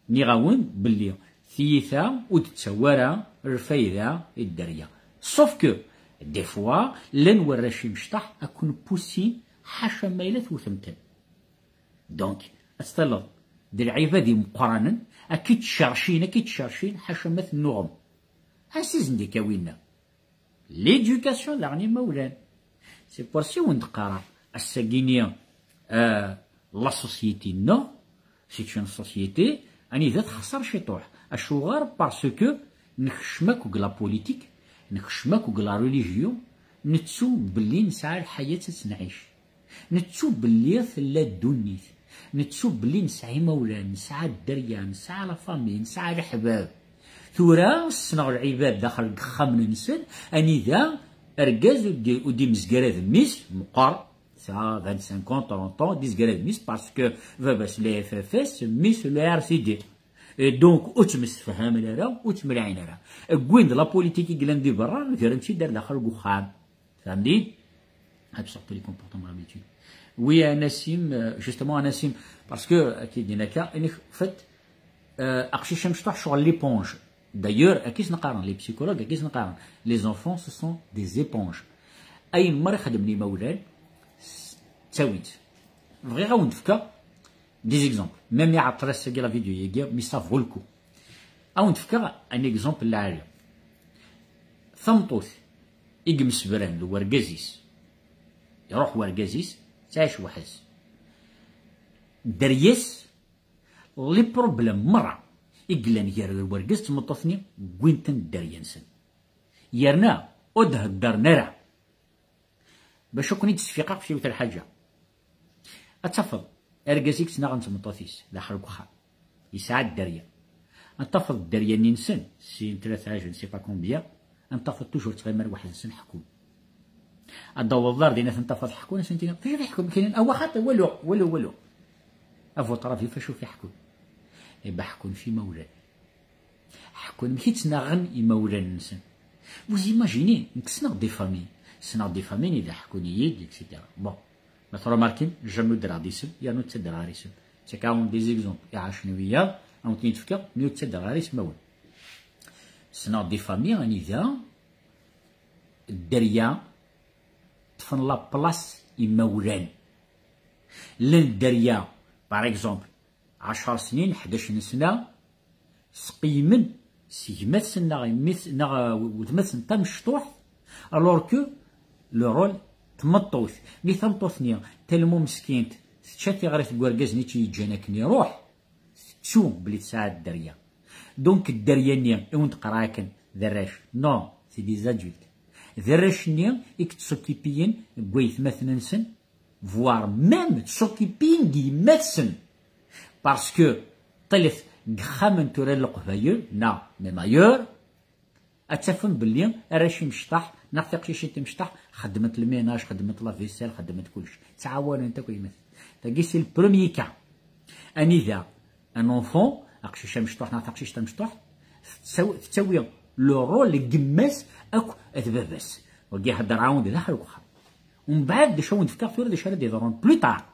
nniɣ-awen belli tiyita ur d-tettawi ara lfayda i dderya. Sauf que, des fois, llan warrac imecṭaḥ ad ken-pussin ḥaca ma yella tewtem-ten. Donc, ad tt-talleḍ d lɛibad imeqqranen, ad k-id-cercin, ad k-id-cercin, ḥaca ma tennuɣem. Ansi i sen-d-ikka winna? L'éducation daɣen imawlan. C'est pour ça i wen-d-qqareɣ, ass-agi-nni, euh, la société-nneɣ, c'est une société anida texṣer ciṭuḥ. Acuɣer? Parce que nekcem akk deg la politique, nekcem akk deg la religion, nettu belli nesɛa lḥayat ad tt-nɛic. Nettu belli tella ddunit. Nettu belli nesɛa imawlan, nesɛa dderya, nesɛa la famille, nesɛa leḥbab. Tura ssneɣ lɛibad daxel deg ixxamen-nsen, anida argaz ur d-, ur d-imezgar ad mmi-s, meqqer, tesɛa vingt-cinq ans, trente ans, d-izgar ad mmi-s, parce que baba-s le F F S, mmi-s le R C D. Et donc, ur ttemsefhamen ara, ur ttemlaɛin ara. Wwin-d la politique i yellan di berra, gren-tt-id ar daxel deg uxxam. Tfehmem-d? Ad sortir les comportements d'habitude. Oui, a Nassim, euh, justement, a Nassim, parce que, euh, qui dit naka, en fait, euh, aqcic amecṭuḥ ccɣel l'éponge. D'ailleurs, akken i s-neqqaren, les psychologues, akken i s-neqqaren, les enfants, ce sont des éponges. Ayen merra xedmen imawlan, s-, ttawin-tt. Bɣiɣ ad wen-d-fkeɣ des exemples. Même iɛeṭṭel ass-agi la vidéo-agi, mais ça vaut le coup. Ad wen-d-fkeɣ un exemple lɛali. Tameṭṭut i yemsebran d wergaz-is. Iruḥ wergaz-is, tettɛic weḥd-s. Dderya-s, les problèmes merra i yellan gar wergaz d tmeṭṭut-nni, wwin-ten dderya-nsen. Yerna ur d-heddren ara. Bac ad ken-id-sfiqeɣ ɣef yiwet lḥaǧa. Ad tafeḍ argaz i yettnaɣen d tmeṭṭut-is daxel n uxxam, yesɛa dderya. Ad tafeḍ dderya-nni-nsen, sin, tlata, je ne sais pas combien, ad tafeḍ toujours ttɣiman weḥd-nsen ḥekkun. Ad d-taweḍ ar din ad ten-tafeḍ ḥekkun, ad sen-tiniḍ: "D acu i ḥekkun?" Kinin: "Awa xaṭi, walu, walu, walu." A votre avis, f acu i ḥekkun? Eh ben, ḥekkun f imawlan. Ḥekkun amek i ttnaɣen imawlan-nsen. Vous imaginez, nekk ssneɣ des familles. Ssneɣ des familles anda ḥekkun-iyi-d, et cetera. Bon, ma tṛumarkim, jamais ur ddreɣ d isem, yerna ur ttadreɣ ɣer isem. Ttak-awen des exemples iɛacen wiyaḍ, ad wen-ten-id-fkeɣ, mi ur ttadreɣ ɣer ismawen. Ssneɣ des familles anida dderya ṭṭfen la place imawlan. Llan dderya, par exemple, ɛecṛ snin, ḥdac n sna, sqeymen s gma-tsen neɣ mmi-s-, neɣ wetma-tsen tamecṭuḥt, alors que le rôle tmeṭṭut. Mi tameṭṭut-nni, tellement meskint, tečča tiɣrit n wergaz-nni i tt-yeǧǧan akken iruḥ, tettu belli tesɛa dderya. Donc dderya-nni i wen-d-qqareɣ akken d arrac. Non, c'est des adultes. D arrac-nni i yettṣukipiyen deg waytmaten-nsen, voire même ttṣukipiyen deg yemma-tsen. Parce que ṭṭilet deg yexxamen tura n Leqbayel, neɣ même ailleurs, ad tafem belli arrac imecṭaḥ neɣ tiqcicin timecṭaḥ xeddment le ménage, xeddment la vaisselle, xeddment kullec, ttɛawanent akk yemma-tsen. Tagi c'est le premier cas. Anida un enfant, aqcic amecṭuḥ neɣ taqcict tamecṭuḥt, tettaw-, tettawi le rôle n yemma-s akk d baba-s. Wagi hedder-awen-d daxel n uxxam. Umbeɛd d acu ad wen-d-fkeɣ tura d acu ara d-iḍrun plus tard.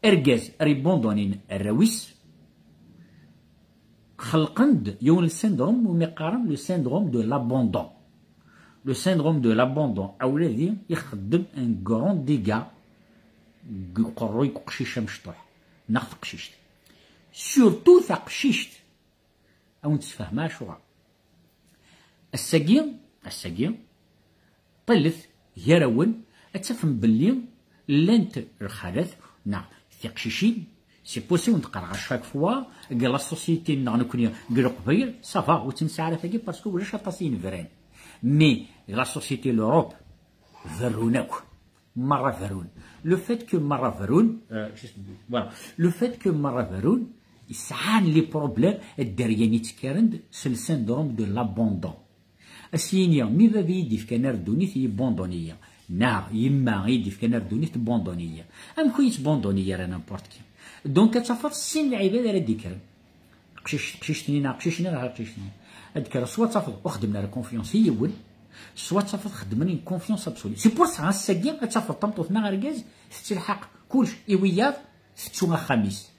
Argaz ara yebundunin arraw-is, xelqen-d yiwen le syndrome umi qqaren le syndrome de l'abandon. Le syndrome de l'abandon, awladi ixeddem un grand dégât deg uqerruy n uqcic amecṭuḥ neɣ teqcict. Surtout taqcict. Ad wen-d-sfehmeɣ acuɣer. Ass-agi, ass-agi, ṭṭilet gar-awen, ad tafem belli llant lxalat neɣ tiqcicin, c'est possible, wen-d-qqareɣ à chaque fois, deg la société-nneɣ nekkni deg Leqbayel, ça va, ur tt-nesɛi ara tagi, parce que ulac aṭas i yenebran. Mais deg la société n l'Europe, berrun akk. Merra berrun. Le fait que merra berrun, euh, juste, voilà. Le fait que merra berrun, sɛan les problèmes, dderya-nni ttekkaren-d s le syndrome de l'abandon. As-yini, mi baba i yi-d-ifkan ar ddunit, yebundun-iyi. Neɣ yemma i yi-d-ifkan ar ddunit, tebundun-iyi. Amek ur yettbundun-iyi ara n'importe qui? Donc, ad tafeḍ sin lɛibad ara d-ikkren. Aqcic, aqcict-nni neɣ aqcic-nni neɣ aqcict-nni. Ad d-kkreɣ, soit ad tafeḍ ur xeddmen ara confiance i yiwen, soit ad tafeḍ xeddmen une confiance absolue. C'est pour ça, ass-agi, ad tafeḍ tameṭṭut neɣ argaz, tettelḥaq kullec i wiyaḍ, tettu axxam-is.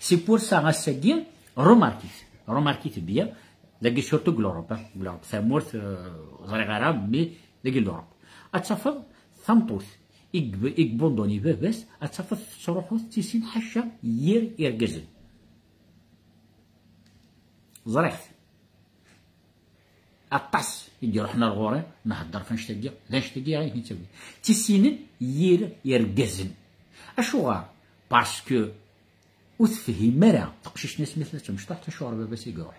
C'est pour ça, ass-agi, remarquez-t, remarquez-t bien, dagi surtout deg l'Europe, hein, deg l'Europe, tamurt, euh, ẓriɣ ara, mais dagi l'Europe. Ad tafeḍ tameṭṭut i yeb-, i yebunduni baba-s, ad tafeḍ tettruḥu d tisin ḥaca yir irgazen. Ẓriɣ-t. Aṭas i d-iruḥen ar ɣur-i, nhedder f annect-agi, d annect-agi i ɣ-ten-yettawin. Ttisinen yir irgazen. Acuɣer? Parce que ur tefhim ara teqcict-nni asmi tella d tamecṭuḥt acuɣer baba-s i iruḥ.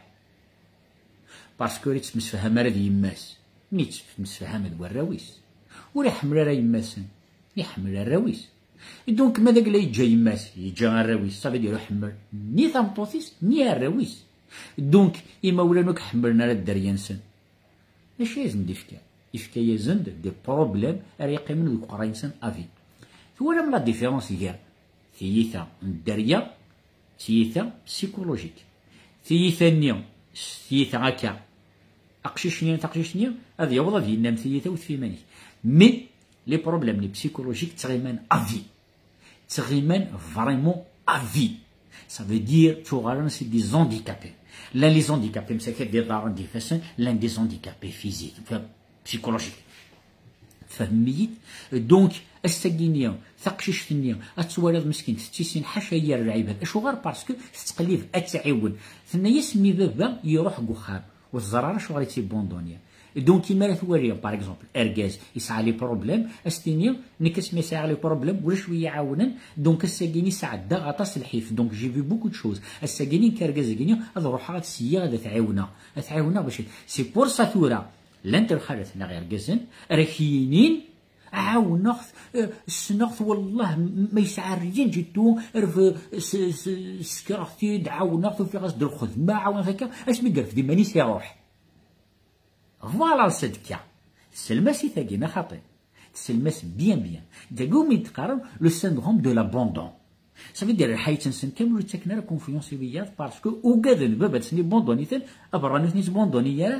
Parce que ur ittemsefham ara d yemma-s, mi ittemsefham d warraw-is. Ur iḥemmel ara yemma-s, iḥemmel arraw-is. Et donc, ma d agla yeǧǧa yemma-s, yeǧǧa arraw-is, ça veut dire ur iḥemmel ni tameṭṭut-is, ni arraw-is. Donc, imawlan ur k-ḥemmlen ara dderya-nsen. D acu i asen-d-ifka? Ifka-yasen-d des problèmes ara yeqqimen deg uqerray-nsen à vie. Twalam la différence gar tiyita n dderya, tiyita psychologique. Tiyita-nni, s tiyita akka, aqcic-nni, taqcict-nni, ad yaweḍ ad yenna am tiyita-w tef iman-ik. Mais les problèmes les psychologiques ttɣiman à vie. Ttɣiman vraiment à vie. Ça veut dire, tuɣalen c'est des handicapés. Llan les handicapés msakit d iḍarren d ifassen, llan des handicapés physiques, enfin, psychologiques. Tfehmem-iyi-d? Donc, ass-agi-nni, taqcict-nni, ad twaliḍ meskint tettisin ḥaca yir lɛibad. Acuɣer? Parce que tettqellib ad tɛiwen. Tenna-yas mi baba iruḥ deg uxxam, ur teẓra ara acuɣer i tt-ibunduni. Donc, imi ara twali, par exemple, argaz yesɛa les problèmes, ad s-tini, nekk asmi sɛiɣ les problèmes, ulac wi yi-iɛawnen, donc ass-agi-nni sɛeddaɣ aṭas lḥif, donc j'ai vu beaucoup de choses. Ass-agi-nni nekk argaz-agi-nni ad ruḥeɣ ad s-yyiɣ ad t-ɛiwneɣ, ad t-ɛiwneɣ bac. C'est pour ça tura, llant lxalat neɣ irgazen ara k-yinin, Ɛawneɣ-t, eh, ssneɣ-t, wallah, m-, ma yesɛa rien du tout, rf-, s-, s-, sekreɣ-t-id, ɛawneɣ-t, ufiɣ-as-d lxedma, ɛawneɣ-t akka, asmi yerfed iman-is iruḥ. Voilà le cas. Tsellem-as i tagi, neɣ xaṭi? Tsellem-as bien, bien. Dagi umi d-qqaren le syndrome de l'abandon. Ça veut dire, lḥayat-nsen kamel ur ttaken ara confiance i wiyaḍ, parce que ugaden baba-tsen ibanduni-ten, aberrani ur ten-yettbanduni ara.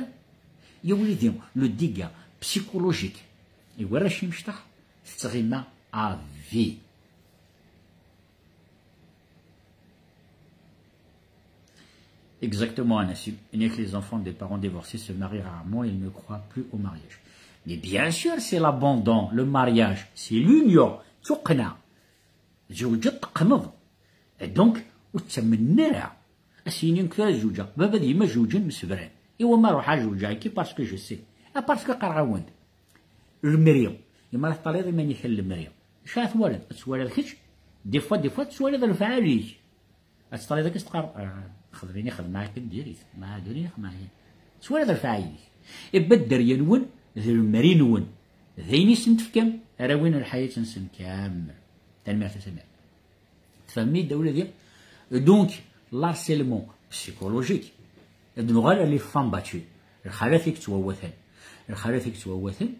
Ya wlidi, le dégât psychologique i warrac imecṭaḥ, tettɣima à vie. Exactement, Anas. Il n'y a que les enfants des parents divorcés se marient rarement et ils ne croient plus au mariage. Mais bien sûr, c'est l'abandon, le mariage, c'est l'union. Tuqqna. Zewǧeḍ teqqneḍ. Et donc, ur ttamen ara. As-yini nekk tura zewǧeɣ. Baba d yemma zewǧen msebran. Iwa ma ruḥeɣ zewǧeɣ-ik parce que je sais. Ah, parce que qqareɣ-awen-d. Lemri. Yemma la teṭṭaliḍ iman-ik a lemri. Acu ara twaliḍ? Ad twaliḍ kečč? Des fois, des fois, tettwaliḍ lefɛal-ik. Ad teṭṭaliḍ akka teqqar, ah, xedmen i xedmeɣ akken diri-t. Ma diri xedmeɣ akken. Tettwaliḍ lefɛal-ik. Ibba dderya-nwen, d lemri-nwen. D ayen i sen-tefkam, ara win lḥayat-nsen kamel. Tanemmirt a Samir. Tfehmem-iyi-d a wladi? Donc, l'harcèlement psychologique, ad nuɣal à les femmes battues. Lxalat i yettwawaten. Lxalat i yettwawaten,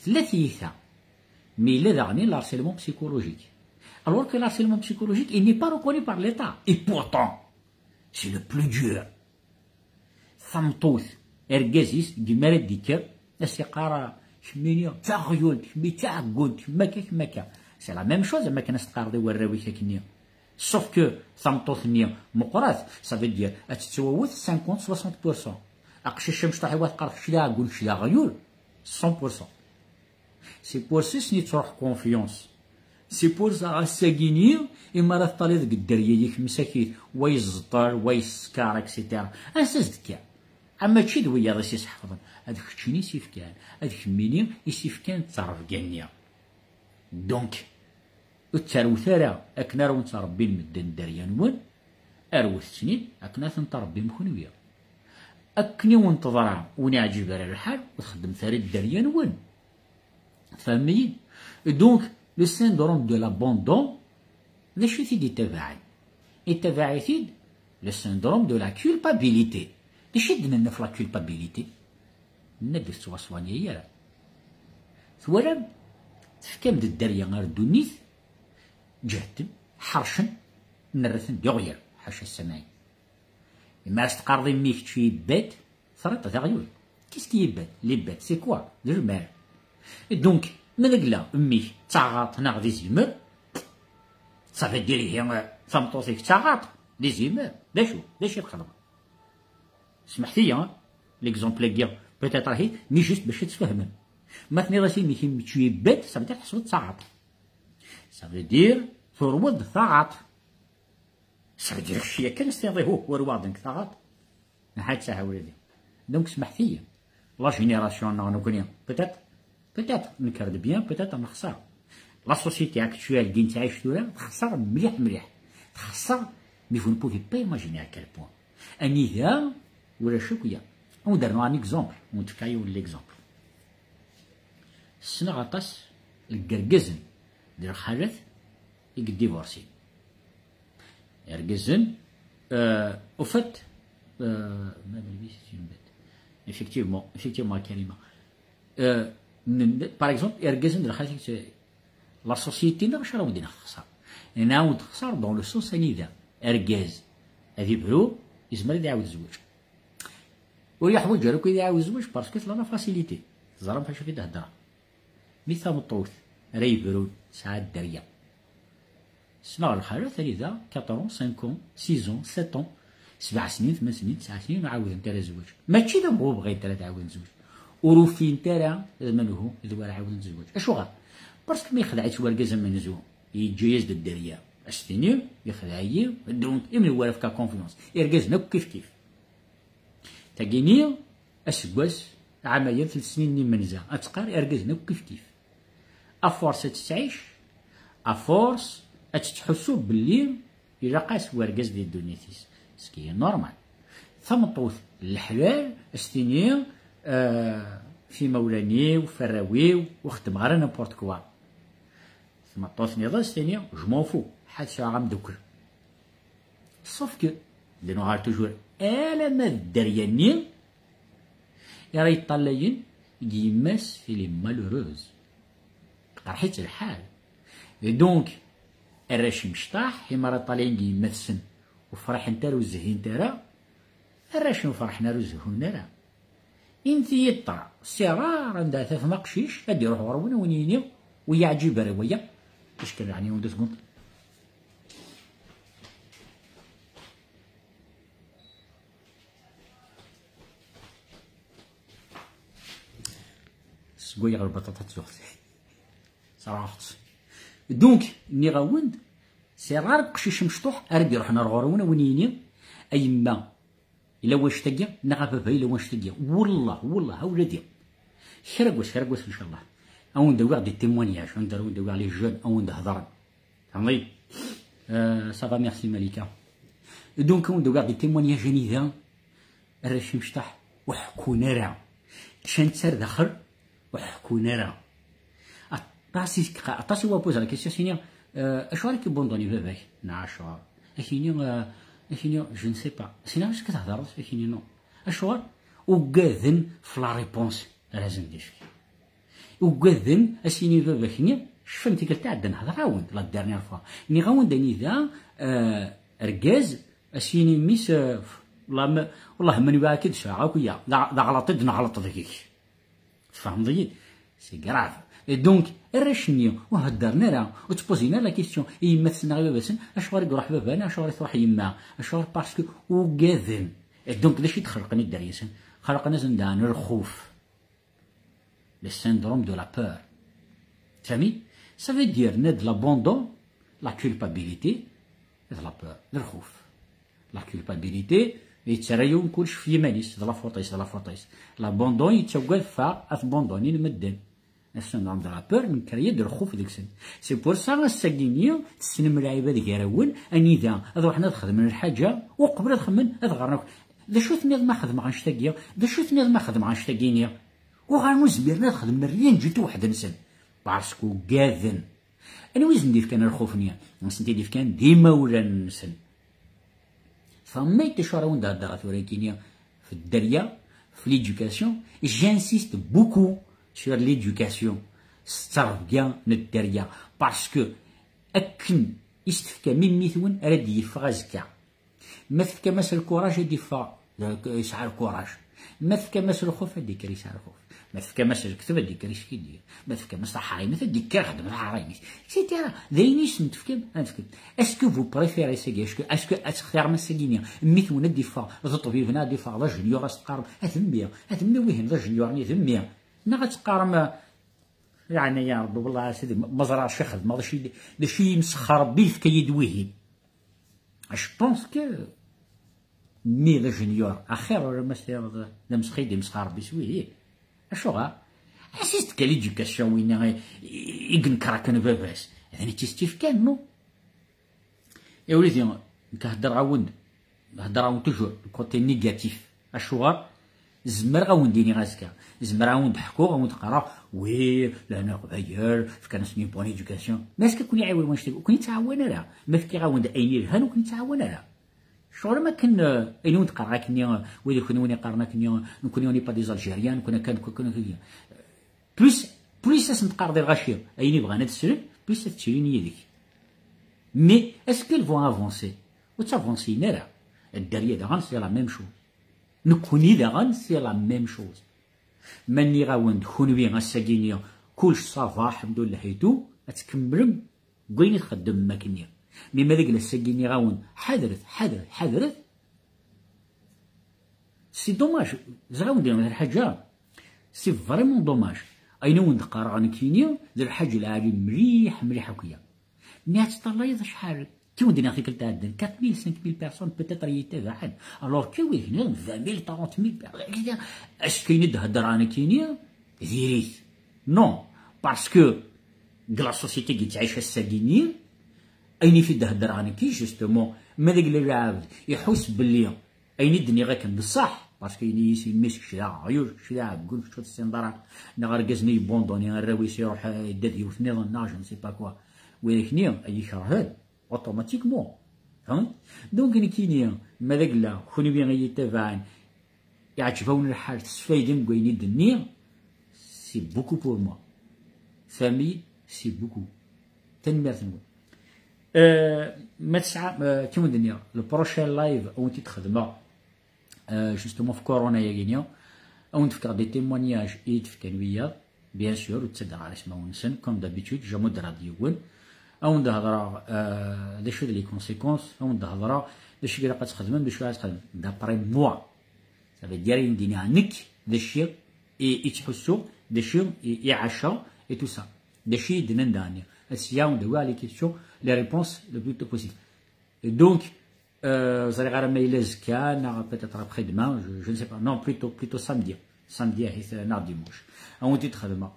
tella tiyita. Mais yella daɣen l'harcèlement psychologique. Alors que l'harcèlement psychologique, il n'est pas reconnu par l'État. Et pourtant, c'est le plus dur. Tameṭṭut, argaz-is, deg mi ara d-ikker, as-iqqar, kemmini d taɣyult, kemmi d taɛeggunt, kemm akka, kemm akka. C'est la même chose, am akken as-teqqareḍ i warraw-ik akkenni. Sauf que tameṭṭut-nni meqqret, ça veut dire ad tettwawet cinquante, soixante pour cent. Aqcic amecṭuḥ-iw ad teqqar kečč d aɛeggun, kečč d aɣyul, cent pour cent. C'est pour ça i sen-yettruḥ confiance. C'est pour ça ass-agi-ni, imi ara teṭṭaliḍ deg dderya-ik msakit, wa yeẓṭel, wa yeskeṛ, et cetera. Ansa s-d-kker? A mačči d wiyaḍ i s-isḥefḍen, ad keččini i s-ifkan, ad kemmini i s-ifkan d ttrebga-nni. Donc, ur ttarwet ara akken ara wen-ttrebbin medden dderya-nwen, arwet-ten-id akken ad ten-trebbim kenwi. Akken i wen-teḍra, ur wen-iɛǧib ara lḥal, ur txeddmet ara dderya-nwen. Tfehmem-iyi? Donc, le syndrome de l'abandon, d acu i t-id-ittabaɛen? Ittabaɛ-it-id le syndrome de la culpabilité. D acu i d-nenna ɣef la culpabilité? Nenna-d ur tettwaṣwani ara. Twalam? Tefkam-d dderya ar ddunit, ǧehden, ḥercen, nerra-ten d iɣyal, ḥaca ssamaɛin. Imi as-teqqareḍ i mmi-k kečč yebba-d, terriḍ d aɣyul. Qu'est-ce qui yebba-d? L'ibba-d, c'est quoi? D lmal. Et donc, ma d agla mmi-k d taɣaṭ neɣ d izimer, ça veut dire ihi, euh, tameṭṭut-ik d taɣaṭ, d izimer. D acu? D acu i txedmeḍ? Smeḥt-iyi, hein? L'exemple-agi, peut-être ahi, mais juste bac ad tfehmem. Ma tenniḍ-as i mmi-k kečč yebba-d, ça veut dire tḥesbeḍ d taɣaṭ. Ça veut dire turweḍ d taɣaṭ. Ça veut dire kečč yakan s-tiniḍ ihuh, urweɣ-d nekk taɣaṭ. Aha, ttah a wladi. Donc, smeḥt-iyi. La génération-nneɣ nekkni, peut-être, peut-être, nekker-d bien, peut-être nexṣer. La société actuelle i nettɛic tura, texṣer mliḥ, mliḥ. Texṣer, mais vous ne pouvez pas imaginer à quel point. Anida, ulac akk ya. On donne un exemple, on te fait un exemple. Ssneɣ aṭas n yergazen d lxalat i yeddivorsin. Irgazen, euh, au fait, euh, ma d-, effectivement, effectivement, Karima. Euh, n-, par exemple, irgazen d lxalat, la société-nneɣ acu ara wen-d-nexṣer? Nɛawed texṣer dans le sens anida argaz ad ibru, yezmer ad iɛawed zzwaǧ. Ur yeḥwaǧ ara akk ad iɛawed zzwaǧ, parce que tella la facilité. Teẓram ɣef acu i d-heddreɣ. Mi tameṭṭut ara yebrun tesɛa dderya. Ssneɣ lxalat anida quatre ans, cinq ans, six ans, sept ans, sebɛ snin, tmen snin, tesɛa snin, ur ɛawdent ara zzwaǧ. Mačči d amɣu bɣint ara ad ɛawdent zzwaǧ. Ur ufint ara d menhu d wara ɛawdent zzwaǧ. Acuɣer? Parce que ma yexdeɛ-itt wergaz amenzu, yeǧǧa-yas-d dderya. As-tini, yexdeɛ-iyi, donc, imi ur wara fka confiance. Irgazen akk kif kif. Tagini, aseggas, ɛamayen, tlet snin n imenza, ad teqqar irgazen akk kif kif. À force ad tettɛic, à force ad tettḥussu belli ilaq-as wergaz di ddunit-is. Ce qui est normal. Tameṭṭut n leḥlal, as-tini, euh, f imawlan-iw, f arraw-iw, ur xeddmeɣ ara n'importe quoi. Tmeṭṭut-nniḍen s tini, je m'en fous, ḥad sɛuɣ ameddukel. Sauf que, d nuɣal toujours alamma d dderya-nni i ara yeṭṭalayen deg yemma-s, elle est malheureuse. Teqreḥ-itt lḥal. Et donc, arrac imecṭaḥ, imi ara ṭṭalayen deg yemma-tsen, ur ferḥent ara, ur zehhint ara, arrac ur ferḥen ara, ur zehhun ara. Inti yiṭṭa, c'est rare anda tafem aqcic, ad d-iruḥ ɣur-wen, a wen-yini, ur yi-yeɛǧib ara waya. Acku ɛni wen d-tgum. Seg wayeɣ lbaṭaṭa ad tuɣ. Ṣerɛeɣ-tt. Donc, nniɣ-awen-d, c'est rare aqcic amecṭuḥ ara d-iruḥen ar ɣur-wen, a wen-yini, a yemma, yella wanect-agi, neɣ a baba, yella wanect-agi. Wellah, wellah, a wladi. Kra n wass, kra n wass, inchallah. A wen-d-awiɣ des témoignages, a wen-d-awiɣ les jeunes, a wen-d-hedren. Tfehmeḍ-iyi? Euh, ça va, merci Malika. Donc, a wen-d-awiɣ des témoignages anida arrac imecṭaḥ ur ḥekkun ara. Ččan-tt ar daxel, ur ḥekkun ara. Aṭas i, aṭas i wa poser la question, sini, euh, acuɣer i k-ibunduni baba-k? Neɣ acuɣer? Akini, euh, akini, je ne sais pas. Sini, acu k-thedreḍ? Akini, non. Acuɣer? Ugaden f la réponse ara sen-d-ifk. Ugaden a s-yini baba-k-nni, cfam tikkelt iɛeddan hedreɣ-awen-d la dernière fois. Nniɣ-awen-d anida, euh, argaz a s-yini mmi-s, euh, wellah ma, wellah ma nwiɣ akka d-sɛuɣ akk ya, d a-, d aɣlaṭ i d-neɣleṭ deg-k. Tfehmeḍ-iyi? C'est grave. Et donc, arrac-nni ur heddren ara, ur ttpozin ara la question i yemma-tsen neɣ i baba-tsen, acuɣer i iruḥ baba neɣ acuɣer i truḥ yemma? Acuɣer? Parce que ugaden. Et donc, d acu i d-xelqen i dderya-nsen? Xelqen-asen daɣen lxuf. Le syndrome de la peur. Sami, ça veut dire, ned l'abandon, la culpabilité, de la peur, de la خوف. La culpabilité, yettara yiwen kullec f yiman-is, de la faute-is, de la faute-is. L'abandon, yettagad fa, at bandon, in medden. Le syndrome de la peur, nekr-iyi-d lxuf deg-sen. C'est pour ça, ass-agi-nni, tessnem lɛibad gar-awen, anida ad ruḥen ad xedmen lḥaǧa, uqbel ad xedmen, ad ɣren akk. D acu tenniḍ ma xedmeɣ annect-agi? D acu tenniḍ ma xedmeɣ annect-agi-nni? Uɣalen ur zmiren ad xedmen rien du tout weḥd-nsen. Parce que ugaden. Anwa i sen-d-ifkan lxuf-nni? Ad sen-t-id-ifkan d imawlan-nsen. Tfehmem acu ara wen-d-heddreɣ tura-kini f dderya, f l'éducation? J'insiste beaucoup sur l'éducation. S ttrebga n dderya. Parce que akken i s-tefkam i mmi-twen ara d-yeffeɣ azekka. Ma tefkam-as lkuraj, ad d-iffeɣ, yesɛa lkuraj. Ma tefkam-as lxuf, ad d-ikker yesɛa lxuf. Ma tefkam-as lekdeb, ad d-ikker yeskiddib. Ma tefkam-as taḥrimet, ad d-ikker xeddem taḥrimet, et cetera. D ayen i sen-tefkam, ad tefkam. Est-ce que vous préférez sagi? Est-ce que, est-ce que ad textirem ass-agi-nni, mmi-twen ad d-iffeɣ d ṭṭbib, neɣ ad d-iffeɣ d ajenyur, ad s-teqqarem, a d mmi, a d mmi wihin d ajenyur-nni, d mmi? Neɣ ad teqqarem, leɛnaya Rebbi, wellah a sidi, ma ẓriɣ acu i xedmeɣ, d acu i, d acu i yemsexxer Rebbi, yefka-yi-d wihin. Je pense que mmi d ajenyur, axir ur ma s-tiniḍ d amesxi d imesxer Rebbi s wihin. Acuɣer? Ass-is d l'éducation winna i, i, i yenker akken baba-s. D netta i s-tt-ifkan, non? Et wlidi, nekk heddreɣ-awen-d, heddreɣ-awen toujours le côté négatif. Acuɣer? Zemreɣ a wen-d-iniɣ azekka, zemreɣ a wen-d-ḥkuɣ, a wen-d-qqareɣ, oui, llan Leqbayel, fkan-asen une bonne éducation. Mais est-ce que ken-iɛiwen wanect-agi? Ur ken-ittɛawan ara. Ma fkiɣ-awen-d ayen yelhan, ur ken-ittɛawan ara. Ccɣel am akken, euh, ayen i wen-d-qqareɣ akkenni, euh, wid i kenwi i qqaren akkenni, euh, nekkni on n'est pas des Algériens, nekkni akka, nekkni akka. Plus, plus ad sen-teqqareḍ i lɣaci ayen i bɣan ad slen, plus ad ttilin yid-k. Mais est-ce qu'ils vont avancer? Ur ttavansyen ara. Dderya daɣen, c'est la même chose. Nekkni daɣen, c'est la même chose. Ma nniɣ-awen-d kunwi ass-agi-nni kullec ça va, ḥemdullah et tout, ad tkemmlem deg wayen i txeddmem akkenni. Mi ma deg lass-agi nniɣ-awen ḥadret, ḥadret, ḥadret, c'est dommage. Ẓriɣ-awen-d lḥaǧa, c'est vraiment dommage. Ayen i wen-d-qqareɣ nekkini d lḥaǧa lɛali mliḥ, mliḥ akk ya. Mi ad teṭṭalayeḍ acḥal, ki wen-d-nniɣ tikkelt iɛeddan, quatre mille, cinq mille personnes peut-être i yi-ttabaɛen. Alors que wid-nniḍen vingt mille, trente mille personnes. Est-ce que ayen i d-heddreɣ nekkini diri-t? Non, parce que deg la société i yettɛic ass-agi-nni, ayen i t-id-heddreɣ nekki, justement, ma deg lɛebd iḥuss belli ayen i d-nniɣ akken d ṣṣeḥ, Parce que yini-yi si mmi-s kečč d aɣyul, kečč d aɛeggun, kečč ur tessineḍ ara, neɣ argaz-nni yebunduni arraw-is iruḥ, eh, yedda d yiwet nniḍen, neɣ je ne sais pas quoi. Widak-nni ay ikerhen automatiquement. Fehmeḍ? Donc nekkini, ma d agella, kunwi i yi-ttabaɛen, iɛǧeb-awen lḥal, tesfaydem deg wayen i d-nniɣ, c'est beaucoup pour moi. Famille, c'est beaucoup. Tanemmirt-nwen. Euh, ma tesɛa, euh, akken wen-d-nniɣ, le prochain live, ad wen-t-id-xedmeɣ. Euh, justement, f corona-yagi-ni, ad wen-d-fkeɣ des témoignages i yi-d-fkan wiyaḍ, bien sûr, ur ttaddaɣ ara ismawen-nsen, comme d'habitude, jamais ur d-rad yiwen. Ad wen-d-hedreɣ, euh, d acu d les conséquences, ad wen-d-hedreɣ d acu i ilaq ad txedmem, d acu ara txedmem, d'après moi. Ça veut dire, ayen d-iniɣ nekk, d acu i, i ttḥussuɣ, d acu i, i ɛaceɣ, et tout ça. D acu i d-nnan daɣen. Ad s-yaw d-awiɣ les questions, les réponses le plus tôt possible. Et donc, euh, ẓriɣ ara ma yella azekka, neɣ peut-être après-demain, je, je ne sais pas. Non, plutôt, plutôt samedi. Samedi, ahit, neɣ dimanche. Ad wen-t-id-xedmeɣ.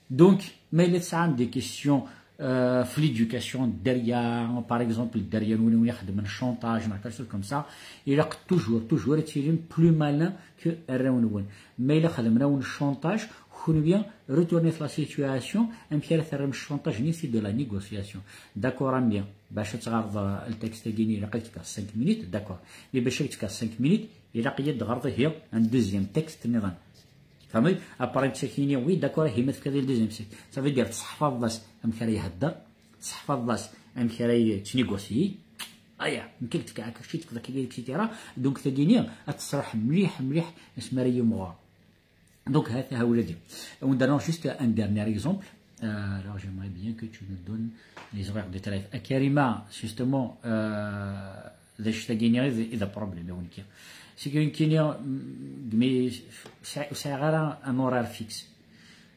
Donc, ma yella tesɛam des questions, euh, f l'éducation, dderya, par exemple, dderya-nwen win ixeddmen chantage, neɣ quelque chose comme ça, ilaq toujours, toujours ad tilim plus malin que arraw-nwen. Ma yella xedmen-awen chantage, kunwi, retournez la situation, amek ara terrem chantage-nni, c'est de la négociation. D'accord, a mmi, bac ad teɣreḍ, euh, le texte-agi-ni, ilaq ad k-fkeɣ cinq minutes, d'accord. Mais bac ad k-fkeɣ cinq minutes, ilaq-iyi ad d-teɣreḍ ihi un deuxième texte nniḍen. Fehmeḍ? Après, ttakini, oui, d'accord, ihi ma tefkiḍ le deuxième texte. Ça veut dire, tesseḥfaḍeḍ-as amek ara ihedder, tesseḥfaḍeḍ-as amek ara yettnégocier. Aya, nekk ad k-fkeɣ akka, kečč ad tefkeḍ akka, et cetera. Donc, tagini, ad tesraḥ mliḥ, mliḥ, asmi ara yimɣur. Donc, ha-, ha ula-d. On donne juste un dernier exemple. Euh, alors, j'aimerais bien que tu me donnes les horaires de travail. A Karima, justement, euh, d acu tagini i d, i d problème, i wen-kki. C'est que nekkini, mm, mi, ur sɛiɣ ara un horaire fixe.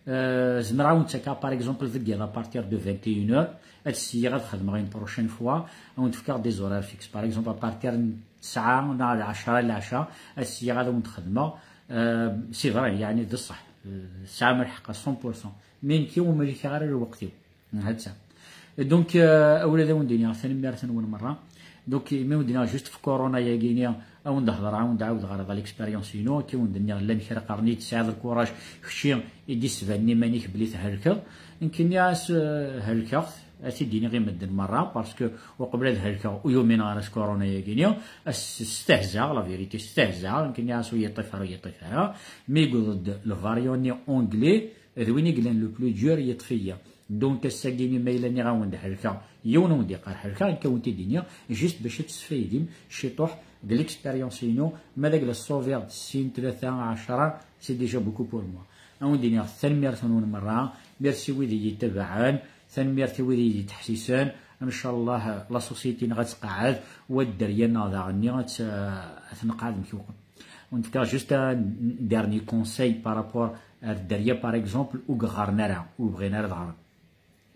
Euh, zemreɣ ad wen-ttakkeɣ, par exemple, deg yiḍ à partir de vingt et une heures, ad syiɣ ad xedmeɣ une prochaine fois, ad wen-d-fkeɣ des horaires fixes. Par exemple, à partir n tesɛa neɣ d ɛecra n leɛca, ad syiɣ ad wen-d-xedmeɣ. Euh, c'est vrai, yeɛni d ṣṣeḥ. Euh, tesɛam lḥeqq à cent pour cent. Mais nekki ur mliḥeɣ ara lweqt-iw. Hatta. Donc, euh, a ula d awen-d-iniɣ, tanemmirt-nwen merra. Donc, mi wen-d-iniɣ juste f corona-yagi-ni, a wen-d-hedreɣ, a wen-d-ɛawdeɣ ɣer l'expérience-inu, akka wen-d-nniɣ, llan kra qqaren-iyi-d, tesɛiḍ lkuraj, kečči i d-isbanen iman-ik belli thelkeḍ. Nekk nniɣ-as, euh, helkeɣ-t, ad t-id-iniɣ i medden merra, parce que uqbel ad helkeɣ ur yumineɣ ara s corona-yagi-ni, as-, stehzaɣ, la vérité, stehzaɣ, nekk nniɣ-as ur yi-ṭṭif ara, ur yi-ṭṭif ara. Mi yewweḍ-d le variant-nni anglais, d win i yellan le plus dur, yeṭṭef-iyi. Donc, ass-agi-ni ma yella nniɣ-awen-d helkeɣ, yiwen ur wen-d-yeqqar helkeɣ, nekk a wen-t-id-iniɣ, juste bac ad tesfaydim ciṭuḥ de l'expérience-inu, ma d agla sauver-d sin, tlata, ɛecra, c'est déjà beaucoup pour moi. A wen-d-iniɣ tanemmirt-nwen merra, merci wid i yi-ttabaɛen, tanemmirt i wid i yi-d-ttḥessisen, ncallah la société-nneɣ ad tqeɛɛed, wa dderya-nneɣ daɣen-nni ad tt-, ad t-nqeɛɛed mkewqem. Wen-d-fkeɣ juste un dernier conseil par rapport ar dderya, par exemple, ur yeɣɣaren ara, ur bɣin ara ad ɣren.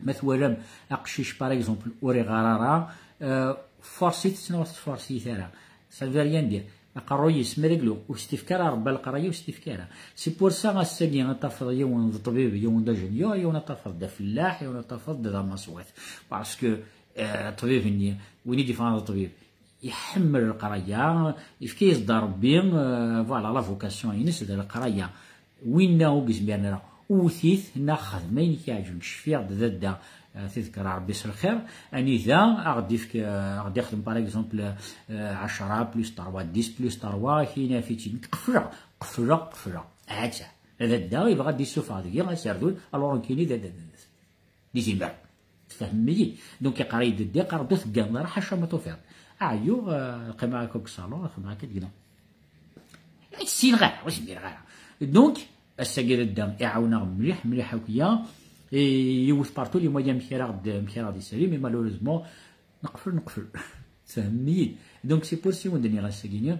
Ma twalam aqcic, par exemple, ur iɣar ara, euh, force-it neɣ ur t-tforce-it ara. Ça veut rien dire. Aqerruy-is ma d aglu, ur s-t-ifka ara Rebbi, leqraya ur s-t-ifka ara. C'est pour ça, ass-agi ad tafeḍ yiwen d ṭṭbib, yiwen d ajenyur, yiwen ad tafeḍ d afellaḥ, yiwen ad tafeḍ d amaṣwat. Parce que, euh, ṭṭbib-nni, win i d-yeffɣen d ṭṭbib, iḥemmel leqraya, yefka-yas-d Rebbi, euh, voilà, la vocation-ines d leqraya. Winna ur yezmiren ara, wwet-it neɣ xdem ayen i k-iɛeǧben. Cfiɣ-d dadda, euh, tidker Rebbi s lxir, anida a ɣ-d-ifk, euh, a ɣ-d-ixdem, par exemple, euh, ɛecra plus trois, dix plus trois, kini af-itt-id, qefleɣ, qefleɣ, qefleɣ. Atta, dadda yebɣa ad d-issufeɣ deg-i aserdun, alors nekkini d, d, d, d, d izimer. Tfehmem-iyi? Donc, iqerra-yi-d ddi, iqerra-d ur tegganeḍ ara, ḥaca ma tufiḍ. Ɛyuɣ, euh, qqimeɣ akka deg ṣṣalun, xedmeɣ akka deg-neɣ. Ur ssineɣ ara, ur zmireɣ ara. Donc, ass-agi d dda, iɛawen-aɣ mliḥ, mliḥ akya. Et yiwet partout, les moyens amek ara ɣ-d-, amek ara ɣ-d-isali, mais malheureusement, neqfel, neqfel. Tfehmem-iyi? Donc, c'est pour ça i wen-d-nniɣ ass-agi-ni.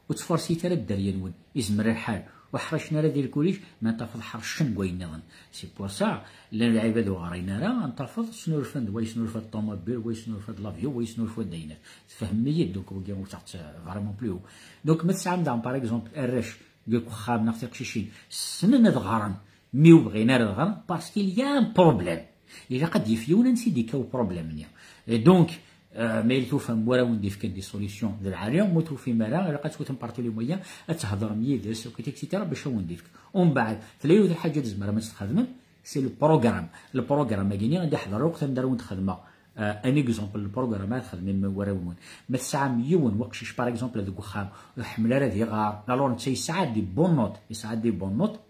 Ur ttforsit ara dderya-nwen. Izmer lḥal ur ḥricen ara di lkuliǧ, ma tafeḍ ḥercen deg wayen nniḍen. C'est pour ça, llan lɛibad ur ɣrin ara, ad tafeḍ snurfan-d, wa yesnurfa-d ṭumubil, wa yesnurfa-d l'avion, wa yesnurfa-d ayen. Tfehmem-iyi-d, donc, wagi ur taɣ-, vraiment plus haut. Donc, ma tesɛam daɣen, par exemple, arrac deg uxxam neɣ tiqcicin, ssnen ad ɣren, mi ur bɣin ara ad ɣren, parce qu'il y a un problème. Ilaq ad d-yaf yiwen ansi d-yekka uproblème-nni. Et donc, Ah, ma yella tufam wara wen-d-yefken des solutions d lɛali, ma tufim ara, ilaq ad twatem par tous les moyens, ad thedrem yid-s, ok, et cetera, bac a wen-d-yefk. Umbeɛd, tella yiwet lḥaǧa tzemrem ad tt-txedmem, c'est le programme. Le programme-agi-ni ad d-iḥḍer akk tamda ara wen-d-xedmeɣ. Ah, un exemple, le programme ara txedmem i warraw-nwen. Ma tesɛam yiwen weqcic, par exemple, deg uxxam, ur iḥemmel ara ad iɣer, alors netta yesɛa des bonnes notes, yesɛa des bonnes notes,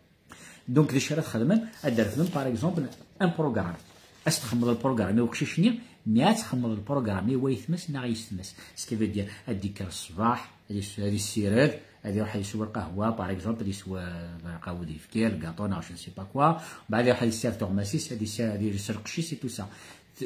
donc d acu ara txedmem? Ad d-refdem, par exemple, un programme. Ad s-txedmeḍ le programme i uqcic-nni, mais ad txedmeḍ le programme i wayetma-s neɣ yessetma-s. Ce qui veut dire, ad d-ikker ṣṣbeḥ, ad is-, ad issired, ad iruḥ ad isew lqahwa, par exemple, ad isew, euh, lqahwa d yefki, le gâteau, neɣ je ne sais pas quoi. Mbeɛd iruḥ ad issired tuɣmas-is, ad issired, ad iles lqecc-is et tout ça.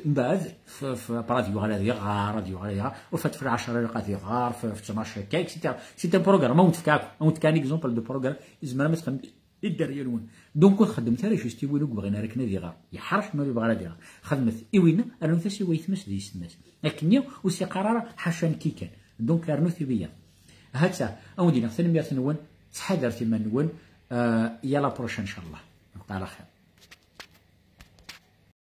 Mbeɛd, f-, f-, après ad yuɣal ad iɣar, ad yuɣal ad iɣar. Au fait, f lɛecṛa ilaq ad iɣar, f-, f ttnac akka, et cetera. C'est un programme, a wen-d-fkeɣ, a wen-d-fkeɣ un exemple de programme, tzemrem ad txedmem i dderya-nwen. Donc ur txeddmet ara juste i win ur yebɣin ara akken ad iɣer. Yeḥṛec ma ur yebɣi ara ad iɣer. Xedmet i winna, rnut-as i wayetma-s d yessetma-s. Akkenni ur s-iqqar ara ḥaca nekk kan. Donc rnut i wiyaḍ. Ha-tt-a, a wen-d-iniɣ tanemmirt-nwen, ttḥadaret iman-nwen, euh, i la prochaine, inchallah. Nebqa ɛla xir.